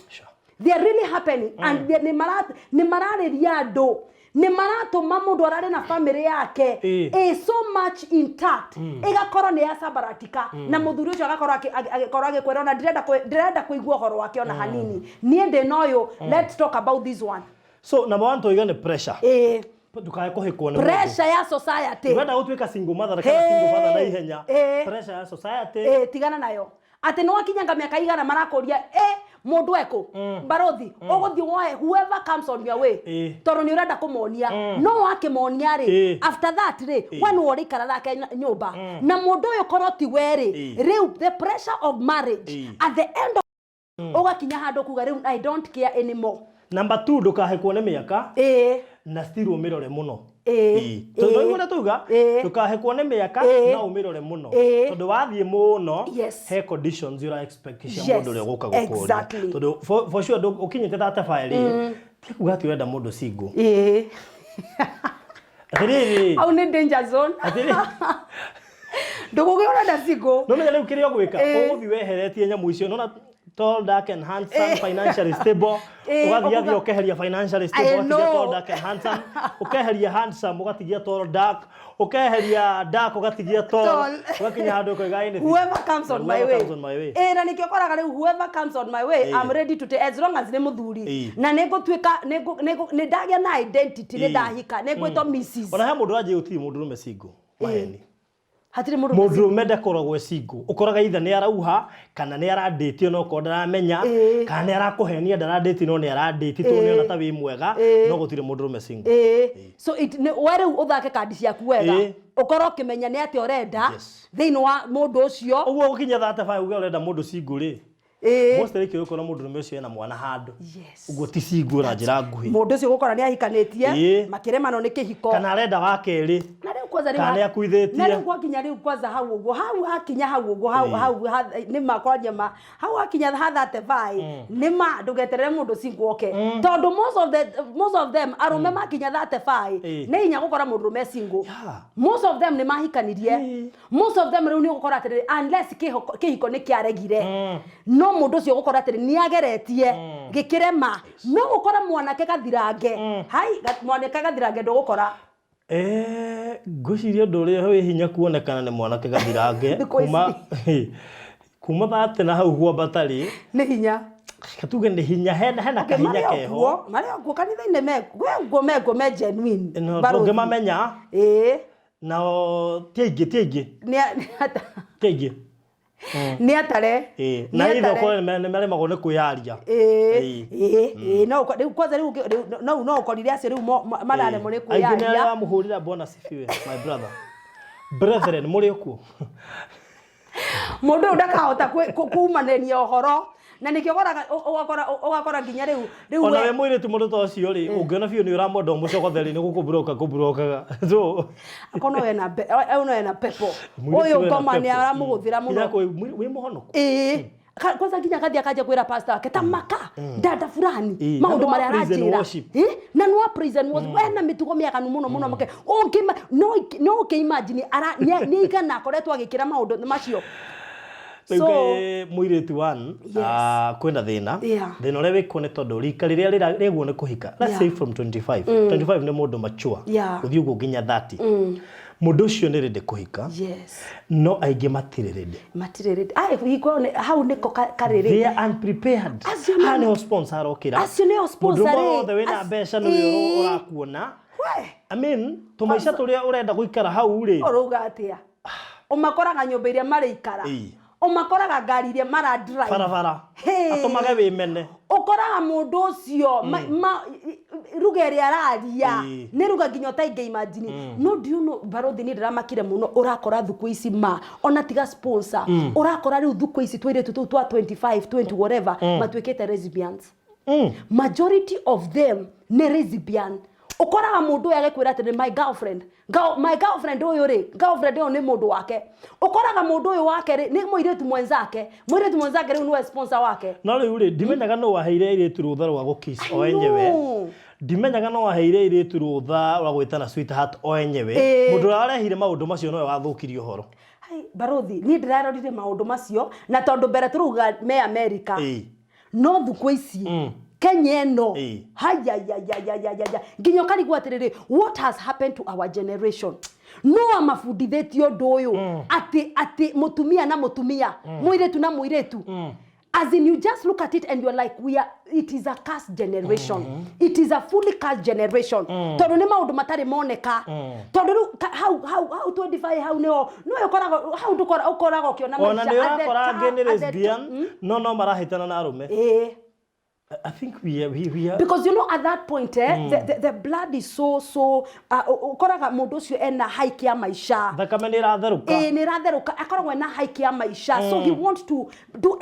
They are really happening and nĩ mararĩria andũ, nĩ maratũma mũndũ ararĩ na family yake ĩ so much intact, ĩgakorwo nĩ yacambaratika, na mũthuri ũcio agakorwo agĩkorwo agĩkwĩra ona ndĩrenda kũigua ũhoro wake ona hanini, niĩ ndĩ na ũyũ, let's talk about this one. So number one toiga nĩ pressure. Ndũkae kũhĩkwo nĩ mũndũ. Pressure ya society. Ũrenda gũtuĩka single mother kana single father na ihenya, pressure ya society. Tigana nayo atĩ nĩ wakinyanga mĩaka igana marakũria ĩ mũndũ ekũ barothi ũgũthiĩ woe whoever comes on your way, tondũ nĩ ũrenda kũmonia, no wakĩmonia rĩ, after that rĩ, we nĩwe ũrĩikara nake nyũmba na mũndũ ũyũ korwo ti we rĩ, rĩu the pressure of marriage at the end of ũgakinya handũ kuga rĩu I don't care anymore. Number two, ndũkahĩkwo nĩ mĩaka na still ũmĩrore mũno. Tondũ ũrĩa tuga, ndũkahĩkwo nĩ mĩaka na ũmĩrore mũno, tondũ wathiĩ mũno, he conditions ũra expect cia mũndũ ũrĩa ũgũka gũkũria. Tondũ for sure ũkinyĩte 35 rĩ, ti kuga atĩ ũrenda mũndũ single. Atĩrĩrĩ, Hau nĩ danger zone. Atĩrĩrĩ, ndũgũgĩ ũrenda single. No menya rĩu kĩrĩa ũgwĩka, ũgũthiĩ weheretie nyamũ icio nona tall, dark and handsome, financially stable. Ũgathiĩ athiĩ ũkeheria financially stable, I ũgatigia know. tall, dark and handsome, ũkeheria handsome, ũgatigia tall, dark, ũkeheria dark, ũgatigia tall, Tall. ũgakinya handũ ũkoiga anything. Whoever comes on my Whoever way. comes on my way. Na nĩkĩo ũkoraga rĩu whoever comes on my way, I'm ready to take as long as nĩ mũthuri na nĩ ngũtuĩka nĩ ndagĩa na identity, nĩ ndahika, nĩ ngwĩtwo Mrs. Ona he mũndũ wanjia gũtirĩ mũndũrũme single maheni. Hatirĩ mũndũ. Mũndũrũme ndakoragwo e single, ũkoraga ithe nĩ arauha kana nĩ arandĩtio no korwo ndaramenya, kana nĩ arakũhenia ndarandĩti no nĩ arandĩti tondũ nĩona ta wĩ mwega, no gũtirĩ mũndũrũme single. So it we rĩu ũthake kandi ciaku wega, ũkorwo ũkĩmenya nĩ atĩa ũrenda thĩinĩ wa mũndũ ũcio. Ũguo gũkinya 35 uge ũrenda mũndũ single rĩ, most likely ũkona mũndũrũme ũcio ena mwana handũ. Ũguo ti single na njĩra nguhĩ. Mũndũ ũcio ũgũkora nĩ ahikanĩtie, makĩremanwo nĩ kĩhiko, kana arenda wa kerĩ, na rĩu kwanza rĩu kana nĩ akuithĩtie. Na rĩu gwakinya rĩu kwanza hau ũguo, hau hakinya hau ũguo, hau hau nĩ ma kwaria ma hau hakinya ha 35, nĩ ma ndũgeterere mũndũ single oke, tondũ most of them arũme makinya 35, nĩ hinya gũkora mũndũrũme single. Most of them nĩ mahikanirie. Most of them rĩu nĩ ũgũkora atĩrĩrĩ, unless kĩhiko nĩ kĩaregire, no mũndũ ũcio ũgũkora atĩrĩ nĩ ageretie gĩkĩrema, no gũkora mwanake gathirange hai mwanake gathirange ndũgũkora. Ngwĩciria ũndũ ũrĩa wĩ hinya kuonekana nĩ mwanake gathirange Thikũ ici. kuma 30 na hau gwambata rĩ, nĩ hinya. Katuge nĩ hinya, hena kahinya marĩ keho. okuo, marĩ okuo kanitha-inĩ, mekuo mekuo me genuine. No, Barũthi. ndũngĩmamenya. Nao ti aingĩ, ti aingĩ. Ti aingĩ. Nĩ atare. Na Nĩ ithe atare. ũkorwo nĩ maremagwo nĩ kwĩyaria. Ĩĩ, no rĩu kwanza rĩu no ũkorire acio rĩu mararemwo nĩ Aingĩ nĩ arĩa kwĩyaria. wamũhũrĩra. Bwana sifiwe, my brother, brethren, mũrĩ okuo. Mũndũ ũyũ ndakahota kumanĩria ũhoro, na nĩkĩo ũkoraga ũgakora nginya rĩu Ona we mũirĩtu, mũndũ ta ũcio rĩ, ũngĩona biũ nĩ ũramwenda ũmũcogothe rĩ, nĩ gũkũburoka kũburokaga, so akorwo no ena pepo Mũirĩtu ũyũ wena ngoma nĩ pepo. aramũhũthĩra mũno. Nginya wĩ mũhonoku. Ĩĩ. Kwanza nginya akathi akanjia kwĩra pastor wake ta maka dada fulani maũndũ Na marĩa praise and aranjĩra. worship. Ĩ, Na no praise and worship ena mĩtugo mĩaganu mũno mũno make ũngĩ no no ũkĩ imagine ara nĩ igana akoretwo agĩkĩra maũndũ macio. Rĩu So kaĩ mũirĩtu one, Yes. Kwĩna thĩna. Thĩna ũrĩa wĩkuo nĩ tondũ rika rĩrĩa rĩguo nĩ kũhika, let's say from 25, 25 nĩ mũndũ mature, gũthiĩ ũguo nginya 30, mũndũ ũcio nĩ ready kũhika, no aingĩ matirĩ ready. Matirĩ ready. Ai, hingo ĩyo hau nĩko karĩrĩ. They are unprepared. Acio nĩ- Haha nĩho sponsor arokĩra. Acio nĩo sponsor Mũndũ rĩ. wothe wĩna mbeca nĩwe ũrakuona. We, I mean, tũmaica tũrĩa ũrenda gũikara hau rĩ. Ũrauga atĩa? Ũmakoraga nyũmba iria marĩikara, ũmakoraga ngari iria mara drive. Barabara. Hey. Atũmage wĩmene. Ũkoraga mũndũ ũcio ruga ĩrĩa araria nĩ ruga nginya ũtaingĩ imagine. No do you know, barothi, niĩ ndĩramakire mũno. Ũrakora thukũ ici ma ona tiga sponsor, ũrakora rĩu thukũ ici tũirĩtu tũu twa 25, 20, whatever, matuĩkĩte lesbians. Majority of them nĩ lesbian. Ũkoraga mũndũ ũyũ agĩkwĩra atĩ nĩ my girlfriend. My girlfriend ũyũ rĩ, girlfriend ũyũ nĩ mũndũ wake. Ũkoraga mũndũ ũyũ wake rĩ nĩ mũirĩtu mwenzake. Mũirĩtu mwenzake rĩu nĩwe sponsor wake. No rĩu rĩ, ndimenyaga nũ waheire airĩtu rũtha rwa gũkiss o I enyewe. know. Ndimenyaga no waheire airĩtu rũtha rwa gwĩtana sweetheart o enyewe. Mũndũ ũrĩa warehire maũndũ macio nowe wathũkirie ũhoro. Hai, barothi, niĩ ndĩrarorire maũndũ macio na tondũ mbere tũrauga me America, no thukũ ici Kenya ĩno, hayayayayayaya, nginya ũkarigwo atĩrĩrĩ, what has happened to our generation? No amabundithĩtie ũndũ ũyũ atĩ mũtumia na mũtumia, mũirĩtu na mũirĩtu. As in, you just look at it and you're like, we are it is a cursed generation. It is a fully cursed generation, tondũ nĩ maũndũ matarĩ moneka, tondũ rĩu hau 25 hau nĩho nĩwe ũkoragwo hau, ũkoragwo ũkĩona Ona maica nĩ at the ũrakora angĩ nĩ lesbian, no marahĩtana na arũme. I think we are Because you know, at that point, the blood is so ũkoraga mũndũ ũcio ena hike ya maica. Thakame nĩ ĩratherũka. Ĩĩ, nĩ ĩratherũka. Akoragwo ena hike ya maica, so he wants to do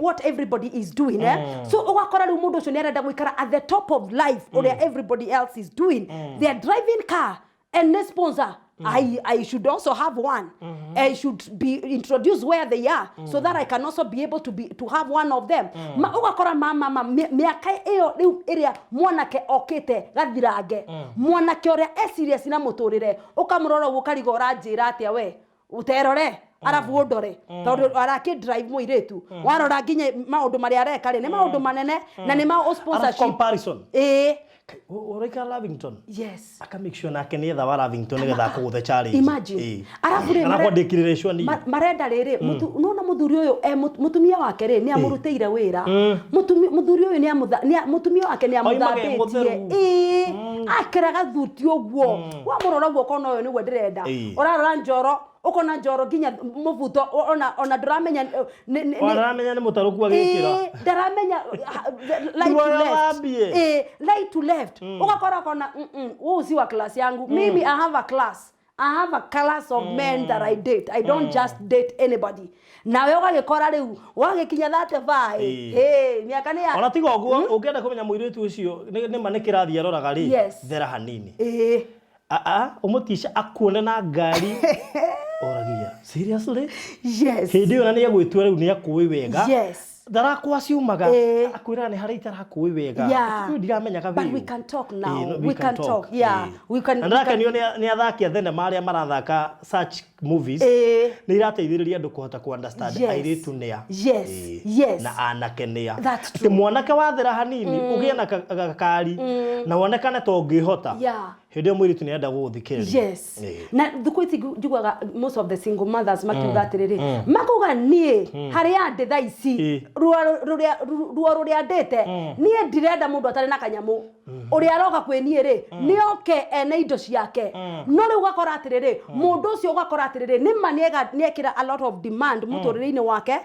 what everybody is doing, eh? So ũgakora rĩu mũndũ ũcio nĩ arenda gũikara at the top of life ũrĩa everybody else is doing. They are driving car and the sponsor, I should also have one. I should be introduced where they are so that I can also be able to have one of them. Ma ũgakora ma mĩaka ĩyo rĩu ĩrĩa mwanake okĩte gathirange, mwanake ũrĩa e serious na mũtũrĩre, ũkamũrora ũguo ũkariga, ũranjĩra atĩa we ũterore arabu ũndore, tondũ arakĩ drive mũirĩtu, warora nginya maũndũ marĩa areka rĩ nĩ maũndũ manene na nĩ ma Arabu sponsorship. Comparison. Ũraikara Lavington, aka make sure nake nĩ etha wa Lavington nĩgetha akũgũthe challenge. Imagine. Arabu rĩ Kana kwandĩkirĩra icua nini. Marenda rĩrĩ, nona mũthuri ũyũ mũtumia wake rĩ nĩ amũrutĩire wĩra. Mũthuri ũyũ mũtumia wake nĩ Oimage amũthambĩtie. Mũtheru. Ĩĩ, akĩra gathuti ũguo, wamũrora ũguo ũkona ũyũ nĩguo ndĩrenda. Ũrarora njoro, ũkona njoro nginya mũbuto ona ndũramenya Ona ndaramenya nĩ mũtarũku agĩkĩra. Ĩĩ, ndaramenya right to Tuoya left. wambie. Ĩĩ, right to left, ũgakora ũkona, huu si wa class yangu. Mimi I have a class. I have a class of men that I date. I don't just date anybody. Nawe ũgagĩkora rĩu wagĩkinya 35, hey, mĩaka nĩ ya Ona tiga ũguo, ũngĩenda kũmenya mũirĩtu ũcio nĩ ma nĩ kĩrathi aroraga rĩ, thera hanini. Aa ũmũtice akuone na ngari, oragia, seriously? Yes. Hĩndĩ ĩyo na nĩ egwĩtua rĩu nĩ akũĩ wega. Ndarakwa ciumaga, akwĩraga nĩ harĩa itarakũĩ wega. Rĩu ndiramenyaga But biũ. we can talk now. Ĩĩ, no, We can talk. Yeah. We can. Na ndĩrakenio nĩ athaki a thenema arĩa marathaka such movies, nĩ irateithĩrĩria andũ kũhota ku understand airĩtu nĩa. Na anake nĩa. That's Atĩ true. mwanake wathera hanini ũgĩe na gakari na wonekane ta ũngĩhota, hĩndĩ ĩyo mũirĩtu nĩ arenda gũgũthikĩrĩria. Na thukũ ici njiguaga most of the single mothers makiuga atĩrĩrĩ, makauga, niĩ harĩa ndĩ thaa ici, ruo rũrĩa ndĩte, niĩ ndirenda mũndũ atarĩ na kanyamũ. Ũrĩa aroka kwĩ niĩ rĩ, nĩ oke ena indo ciake. No rĩu ũgakora atĩrĩrĩ, mũndũ ũcio ũgakora atĩrĩrĩ, nĩ ma nĩekĩra a lot of demand mũtũrĩre-inĩ wake.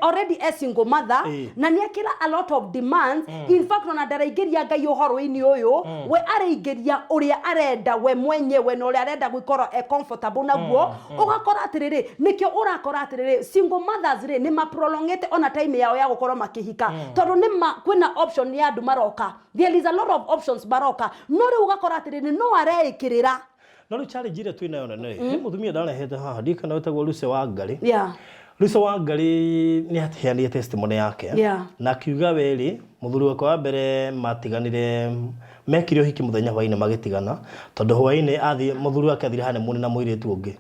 Already e single mother, na nĩekĩra a lot of demands. In fact, ona ndaraingĩria Ngai ũhoro-inĩ ũyũ, we araingĩria ũrĩa arenda we mwenyewe na ũrĩa arenda gũkorwo e comfortable naguo. Ũgakora atĩrĩrĩ, nĩkĩo ũrakora atĩrĩrĩ, single mothers rĩ nĩ maprolongete ona time yao ya gũkorwo makĩhika, tondũ nĩ ma kwĩna option ya andũ maroka. There is a lot of options maroka, no rĩu ũgakora atĩrĩrĩ, no areĩkĩrĩra. No rĩu challenge ĩrĩa twĩ nayo nene rĩ, he mũtumia ndarehete haha, ndiĩ kana wĩtagwo Lucy wa Ngarĩ. Lucy Wangari nĩ aheanire testimony yake na akiuga werĩ mũthuri wakwa wa mbere matiganire mekire ũhiki mũthenya hwainĩ magĩtigana tondũ hwainĩ athiĩ mũthuri wake athire honeymoon na mũirĩtu ũngĩ.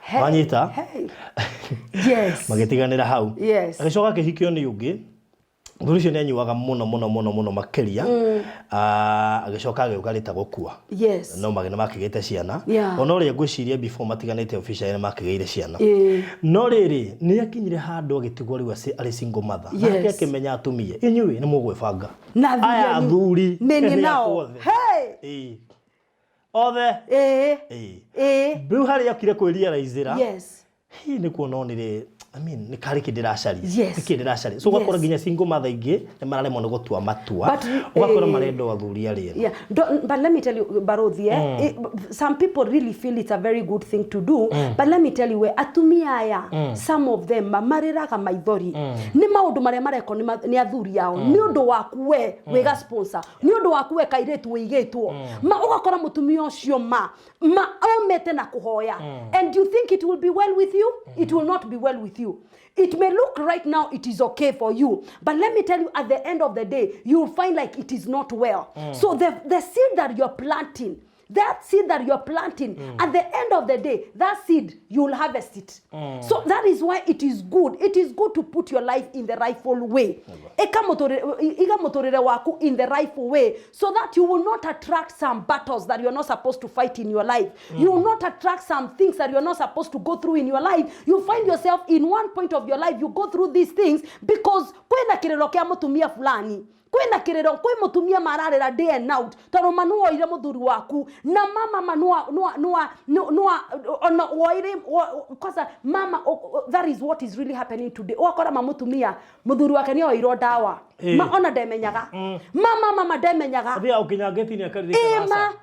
Hey, Wanyita? hey. Yes. Magĩtiganĩra hau. Yes. Agĩcoka akĩhikio nĩ ũngĩ. Mũthuri ũcio nĩ anyuaga mũno mũno mũno mũno makĩria. Ah, agĩcoka agĩũka rĩta gũkua. No magĩ nĩ makĩgĩte ciana. Ona ũrĩa ngwĩciria before matiganĩte officially nĩ makĩgĩire ciana. No rĩrĩ nĩ akinyire handũ agĩtigwo rĩu arĩ single mother. Nake akĩmenya atumia inyuĩ nĩ mũgwĩbanga. Na athuri Aya anyu. athuri Nĩ niĩ nĩ nao. akwa othe. Hey! Ĩĩ. Othe. Ĩĩ. Ĩĩ. Ĩĩ. Rĩu harĩa okire kwĩrealize-ra. Yes. Hihi nĩ kuona onire I mean, nĩ karĩ kĩ ndĩracaria Yes. nĩ kĩ ndĩracaria so ũgakora Yes. nginya single mother aingĩ nĩ mararemwo nĩ gũtua matua But, ũgakora eh, marenda athuri arĩa Yeah, Don't, but let me tell you, Barothi, eh? Some people really feel it's a very good thing to do, but let me tell you, we, atumia aya, some of them, marĩraga maithori, nĩ maũndũ marĩa marekwo nĩ athuri ao, nĩ ũndũ waku we, wĩga sponsor, nĩ ũndũ waku we kairĩtu wĩigĩtwo, ma ũgakora mũtumia ũcio ma omete na kũhoya, and you think it will be well with you, it will not be well with you. It may look right now it is okay for you, but let me tell you, at the end of the day, you will find like it is not well. So the seed that you're planting, that seed that you're planting, at the end of the day, that seed, you will harvest it. So that is why it is good. It is good to put your life in the rightful way. Eka iga mũtũrĩre waku in the rightful way, so that you will not attract some battles that you're not supposed to fight in your life. You will not attract some things that you're not supposed to go through in your life. You find yourself in one point of your life, you go through these things because kwĩna kĩrĩro kĩa mũtumia fulani. Kwĩna kĩrĩro, kwĩ mũtumia mararĩra day and night tondũ ma nĩwoire mũthuri waku na mama ma nĩwa, nĩwa, nĩwa, nĩwa, nĩwa, ona woire, wo, kwanza mama, o, o, that is what is really happening today. Ũgakora ma mũtumia mũthuri wake nĩoirwo ndawa. Ma ona ndemenyaga. Mama, mama ndemenyaga. Athiaga gũkinya ngĩti-inĩ akaririkana Ĩ, ma, aca.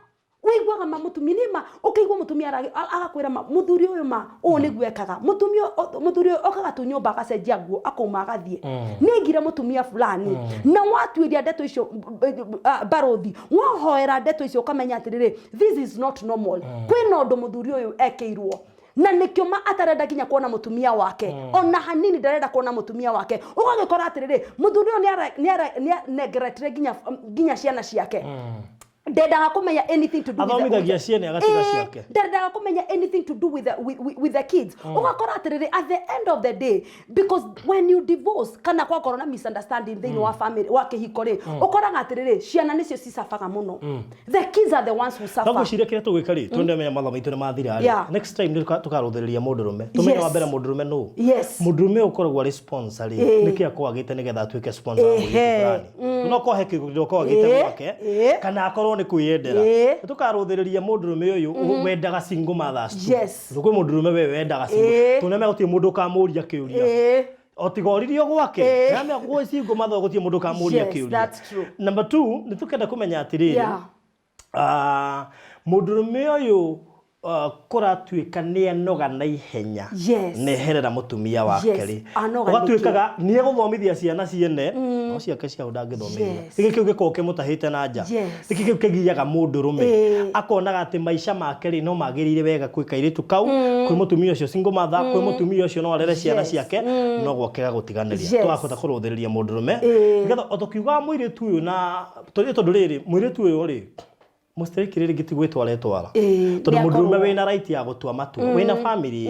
ũiguaga ma mũtumia nĩ ma, ũkaigua mũtumia agakwĩra ma, mũthuri ũyũ ma, ũũ nĩguo ekaga. Mũtumia mũthuri ũyũ okaga tu nyũmba agacenjia nguo, akauma agathiĩ. Nĩ aigire mũtumia fulani. Na watuĩria ndeto icio, barothi, wahoera ndeto icio ũkamenya atĩrĩrĩ, this is not normal. Kwĩna ũndũ mũthuri ũyũ ekĩirwo. Na nĩkĩo ma atarenda nginya kuona mũtumia wake. Ona hanini ndarenda kuona mũtumia wake. Ũgagĩkora atĩrĩrĩ, mũthuri ũyũ nĩ neglectire nginya ciana ciake. Ndendaga kũmenya anything to do with the Athomithagia ciene agatiga ciake. Ndendaga kũmenya anything to do with the kids. Ũgakora atĩrĩrĩ, at the end of the day, because when you divorce, kana kwakorwo na misunderstanding thĩinĩ wa family, wa kĩhiko rĩ, ũkoraga atĩrĩrĩ, ciana nĩcio cicabaga mũno. The kids are the ones who suffer. No ngwĩciria kĩrĩa tũgwĩka rĩ, tondũ nĩamenya mathaa maitũ nĩ mathira rĩ. Next time nĩ tũkarũthĩrĩria mũndũrũme. Tũmenye wa mbere mũndũrũme nũ. Mũndũrũme ũkoragwo arĩ sponsor rĩ, nĩkĩ akoragwo agĩte nĩgetha atuĩke sponsor wa mũirĩtu fulani. No korwo he kĩndũ akoragwo agĩte gwake, kana akorwo nĩ kwĩyendera. Nĩ tũkarũthĩrĩria mũndũrũme ũyũ wendaga single mothers tu. Tondũ kwĩ mũndũrũme we wendaga single. Tondũ nĩamenya gũtirĩ mũndũ ũkamũria kĩũria. O tiga oririo gwake. Nĩamenya gwĩ single mother gũtirĩ mũndũ ũkamũria kĩũria. That's true. Number 2, nĩ tũkenda kũmenya atĩrĩrĩ. Mũndũrũme ũyũ, kũratuĩka nĩ anoga na ihenya. Neherera mũtumia wake rĩ. Anoga nĩkĩ? Ũgatuĩkaga nĩ egũthomithia ciana ciene, no ciake ciao ndangĩthomithia. Gĩkĩ kĩu gĩkoragwo kĩmũtahĩte na nja. Gĩkĩ kĩu kĩgiaga mũndũrũme. Akonaga atĩ maica make rĩ, no magĩrĩire wega kwĩ kairĩtu kau, kwĩ mũtumia ũcio single mother, kwĩ mũtumia ũcio no arere ciana ciake, no gwake gagũtiganĩria. Tũgakũhota kũrũthĩrĩria mũndũrũme. Nĩgetha o tũkiugaga mũirĩtu ũyũ na, tondũ rĩrĩ, mũirĩtu ũyũ rĩ, mũstereki rĩrĩ ngĩti gwĩtwara etwara. Tondũ Nĩ mũndũrũme akorwo. wĩna right ya gũtua matua, wĩna family,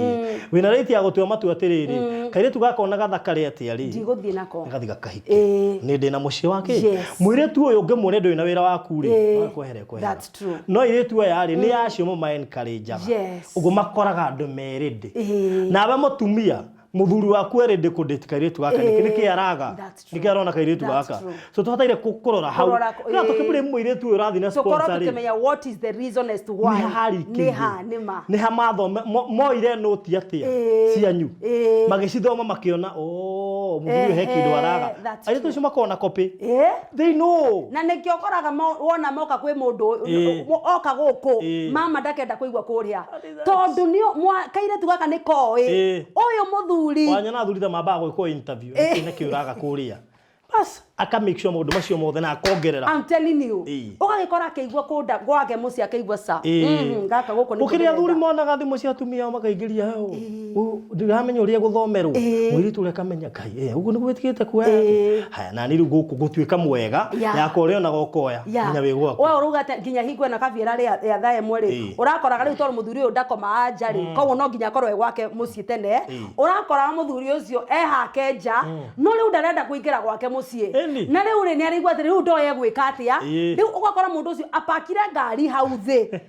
wĩna right ya gũtua matua atĩrĩrĩ, kairĩtu gaka ona gathakare atĩa rĩ? Ndigũthiĩ nako. Gathiĩ gakahike. Nĩ ndĩ na mũciĩ wake. Mũirĩtu ũyũ ũngĩmuona ndũrĩ na wĩra waku rĩ, no ekwehere, ekwehere. That's true. No airĩtu aya rĩ, nĩ acio mo ma-encourage-aga. Ũguo makoraga andũ me ready. Nawe mũtumia, mũthuri waku e ready kũ-date kairĩtu gaka, nĩkĩ nĩkĩ araga? That's true. Nĩkĩ arona kairĩtu That's gaka? true. So tũbataire kũrora hau. Kũrora Na tũkĩmũrĩ mũirĩtu ũyũ ũrathiĩ na Tũkorwo sponsor rĩ. tũkĩmenya what is the reason as to why. Nĩ ha harikĩirie? Nĩ ha, nĩ ma. Nĩ ha mathome, moire noti atĩa cianyu? Magĩcithoma makĩona, oh, mũthuri ũyũ he kĩndũ araga. That's Airĩtu true. acio makoragwo na copy. They know. Na nĩkĩo ũkoraga wona moka kwĩ mũndũ, oka gũkũ, mama ndakenda kũigua kũrĩa. Tondũ nĩ kairĩtu gaka nĩ koĩ. Ũyũ mũthuri. Wanyona athuri ta mambaga gwĩkwo interview, nĩkĩ nĩkĩ ũraga kũrĩa. Bas, Aka make sure maũndũ macio mothe na akongerera. I'm telling you. Ũgagĩkora akĩigua kũnda gwake mũciĩ, akĩigua ca. Gaka gũkũ nĩkuo Gũkĩrĩ athuri ndĩrenda. Monaga thimũ cia atumia ao makaingĩria hau. Ndiramenya ũrĩa gũthomerwo. Mũirĩtu ũrĩa akamenya Ngai, ũguo nĩguo wĩtigĩte kuoya. Haya, na niĩ rĩu gũkũ gũtuĩka mwega, yakwa ũrĩa onaga ũkoya nginya wĩ gwaku. We ũrauga atĩ nginya hingo ĩno kabiara rĩa thaa 1 rĩ, ũrakoraga rĩu tondũ mũthuri ũyũ ndakomaga nja rĩ, koguo no nginya akorwo e gwake mũciĩ tene. Ũrakoraga mũthuri ũcio e hake nja, no rĩu ndarenda kũingĩra gwake mũciĩ. Na rĩu rĩ, nĩ araigua atĩ rĩu ndoĩ egwĩka atĩa. Rĩu ũgakora mũndũ ũcio apakire ngari hau thĩ,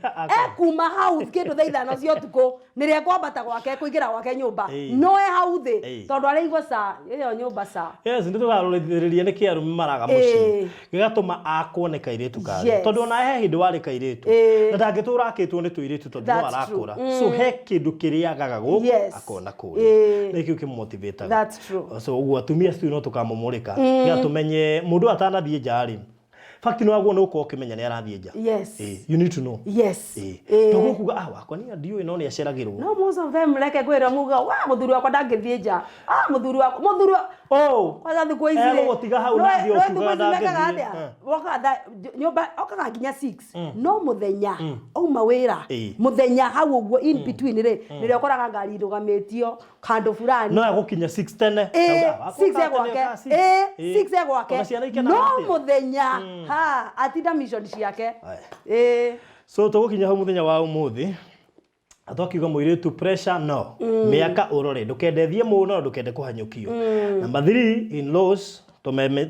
ekuma hau kĩndũ thaa 5 cia ũtukũ nĩrĩa ekwambata gwake, kũingĩra gwake nyũmba, no e hau thĩ tondũ araigua ca ĩyo nyũmba ca. Yes, nĩ tũkarorithĩrĩria nĩkĩ arũme maraga mũciĩ gĩgatũma akwo nĩ kairĩtu kangĩ, tondũ ona he hĩndĩ warĩ kairĩtu na ndangĩtũra akĩtwo nĩ tũirĩtu tondũ no That's true. arakũra, so he kĩndũ kĩrĩa agaga gũkũ akona kũrĩa, nĩ kĩu kĩmũmotivataga. That's true. So ũguo atumia still no tũkamũmũrĩka nĩgetha tũmenye mũndũ atanathiĩ nja rĩ, fact nĩ waguo nĩ ũkorwo ũkĩmenya nĩ arathiĩ nja. You need to know. To gũkuga, "Ah, wakwa niĩ ndiũĩ," no nĩ aceragĩrwo. No most of them, reke ngwĩre, muga wa mũthuri wakwa ndangĩthiĩ nja, ah, mũthuri wakwa, mũthuri wa Oh. Kwanza thikũ ici rĩ, Egũgũtiga hau na athiĩ no ũkiugaga thikũ ici mekaga ndangĩthiĩ. atĩa? Wokaga nyũmba okaga nginya 6, no mũthenya auma wĩra, mũthenya hau ũguo in between rĩ, nĩrĩo ũkoraga ngari irũgamĩtio handũ fulani. No egũkinya 6 tene. Auga, "Wakwa 6 tene egwake. ũkaga 6." 6 egwake. Ona ciana ikenaga No atĩa? mũthenya ha atinda mission ciake. Aya. So tũgũkinya hau mũthenya wa ũmũthĩ, twakiuga mũirĩtu, pressure no mĩaka ũrore, ndũkende thiĩ mũno, ndũkende kũhanyũkio. Number 3, in-laws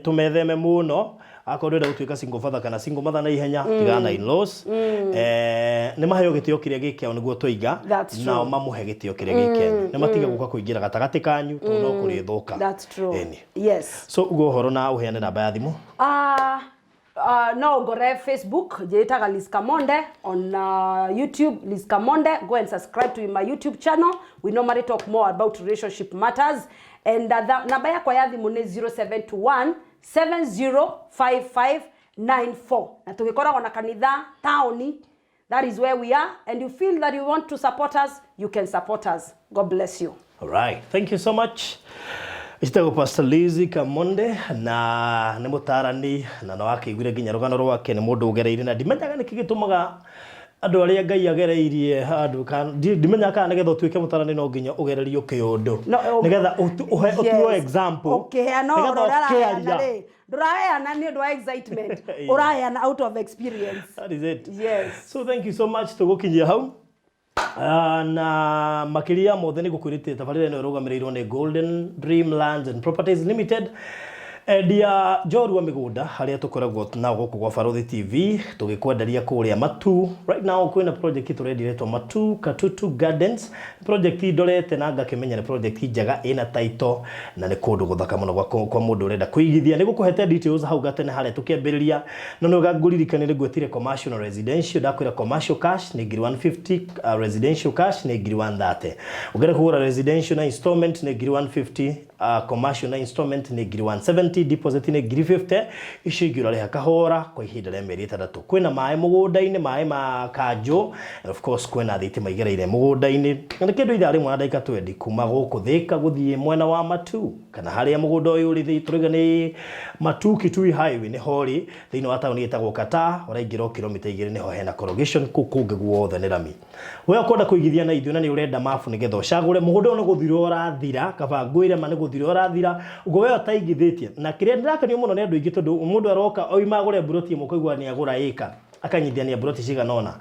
tũmetheme mũno. Akorwo ndũrenda gũtuĩka single father kana single mother na ihenya, tigana na in-laws. Nĩ maheo gĩtĩo kĩrĩa gĩ kĩao nĩguo tũiga. That's true. Nao mamũhe gĩtĩo kĩrĩa gĩ kĩanyu, nĩ matige gũka kũingĩra gatagatĩ kanyu tondũ no kũrĩthũka. That's true. Ĩni. Yes. So ugo ũhoro na ũheane namba ya thimũ. No ngore Facebook njĩtaga Liz Kamonde, on YouTube Liz Kamonde. Go and subscribe to my YouTube channel. We normally talk more about relationship matters, and namba yakwa ya thimũ nĩ 0721 705594, na tũgĩkoragwo na kanitha taũni. That is where we are, and you feel that you want to support us, you can support us. God bless you. All right, thank you so much. Ĩtagwo Pastor Lizzy Kamonde na nĩ mũtarani na no akĩiguire nginya rũgano rwake, nĩ mũndũ ũgereire, na ndimenyaga nĩkĩ gĩtũmaga andũ arĩa Ngai agereirie handũ ndimenyaga kana nĩgetha ũtuĩke mũtarani no nginya ũgererio kĩũndũ No, nĩgetha ũtuo example, ũkĩheana nĩgetha ũhoro ũrĩa ũraheana ũkĩaria. rĩ, ndũraheana nĩ ũndũ wa excitement, ũraheana out of experience. That is it. So thank you so much, tũgũkinyia hau. Na makĩria mothe nĩ gũkwĩrĩte tabarĩra ĩno ĩrũgamĩrĩirwo nĩ Golden Dream Lands and Properties Limited, endia njorua mĩgũnda harĩa tũkoragwo nao gũkũ gwa Barothi TV tũgĩkwenderia kũrĩa Matu. Right now kwĩna project tũrendia ĩretwo Matu Katutu Gardens, project ndorete na ngakĩmenya nĩ project njega ĩna title na nĩ kũndũ gũthaka mũno kwa mũndũ ũrenda kũigithia. Nĩ gũkũhete details hau gatene harĩa tũkĩambĩrĩria, no nĩ ngũririkanie nĩ ngwĩtire commercial na residential. Ndakwĩra commercial cash nĩ ngiri 150, residential cash nĩ ngiri 130. Ũngĩenda kũgũra residential na installment nĩ ngiri 150, commercial na installment nĩ ngiri 170, deposit nĩ ngiri 50, icio ingĩ ũrarĩha kahora kwa ihinda rĩa mĩeri 6. Kwĩna maĩ mũgũnda-inĩ, maĩ ma kanjũ, and of course kwĩna thitima igereire mũgũnda-inĩ. Na nĩ kĩndũ ithaa rĩmwe na ndagĩka 20 kuma gũkũ Thĩka gũthiĩ mwena wa Matu kana harĩa mũgũnda ũyũ ũrĩ. Tũrauga nĩ Matu Kitui Highway nĩ hori thĩinĩ wa taũni ĩtagwo Kata, ũraingĩra o kilomita 2 nĩho hena corrugation, kũu kũngĩ guothe nĩ rami. We ũkwenda kũigithia na ithuĩ na nĩ ũrenda mabu nĩgetha ũcagũre mũgũnda ũyũ, nĩ gũthira ũrathira, kaba ngwĩre ma nĩ gũthira ũrathira. Ũguo we ũtaigithĩtie na kĩrĩa ndĩrakenio mũno nĩ andũ aingĩ, tondũ mũndũ aroka oima agũre mburoti ĩmwe, ũkaigua nĩ agũra ĩka, akanyitithania mburoti cigana ũna.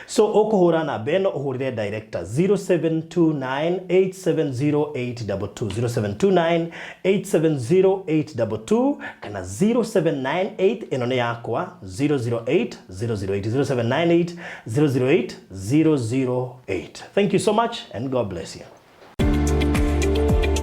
So ũkũhũra namba ĩno, ũhũrĩre director 0729870822, 0729870822, kana 0798, ĩno nĩ yakwa, 008 008, 0798 008 008. Thank you so much and God bless you.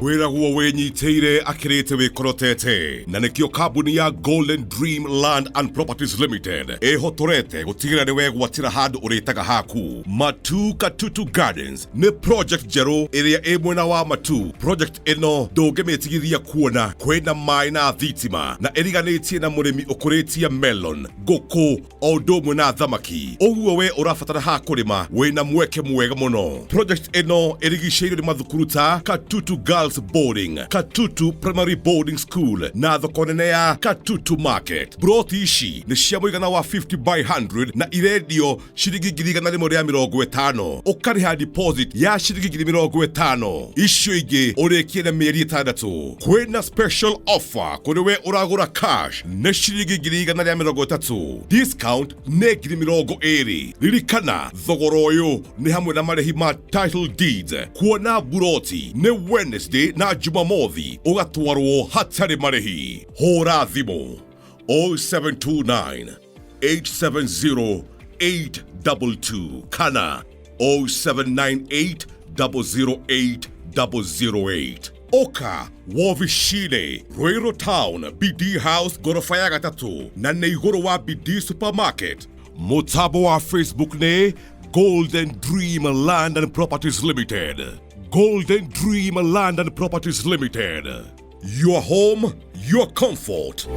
Wĩragwo wĩnyitĩire akĩrĩte wĩkorotete, na nĩkĩo kambuni ya Golden Dream Land and Properties Limited ĩhotorete gũtigĩrĩra nĩ wegwatĩra handũ ũrĩtaga haku. Matu Katutu Gardens nĩ project njerũ ĩrĩa ĩ mwena wa Matu. Project ĩno ndũngĩmĩtigithia kuona kwĩna maĩ na thitima, na ĩriganĩtie na mũrĩmi ũkũrĩtie melon, ngũkũ o ũndũ ũmwe na thamaki. Ũguo we ũrabatara ha kũrĩma, wĩna mweke mwega mũno. Project ĩno ĩrigicĩirio nĩ mathukuru ta Katutu Girls. Girls Boarding, Katutu Primary Boarding School na thoko nene ya Katutu Market. Broti ici nĩ cia mũigana wa 50 by 100 na irendio ciringi 150,000. Ũkarĩha deposit ya ciringi 50,000, icio ingĩ ũrĩkie na mĩeri 6. Kwĩna special offer kũrĩ we ũragũra cash nĩ ciringi 130,000, discount nĩ 20,000. Ririkana thogora ũyũ nĩ hamwe na marĩhi ma title deeds. Kuona buroti nĩ Wednesday na Jumamothi, ũgatwarwo hatarĩ marĩhi. Hũra thimũ 0729 870 822 kana 0798 008 008. Oka wovicine Ruiru Town, BD House gorofa ya gatatũ na nĩ igũrũ wa BD Supermarket. Mũtambo wa Facebook nĩ Golden Dream Land and Properties Limited. Golden Dream Land and Properties Limited, your home, your comfort.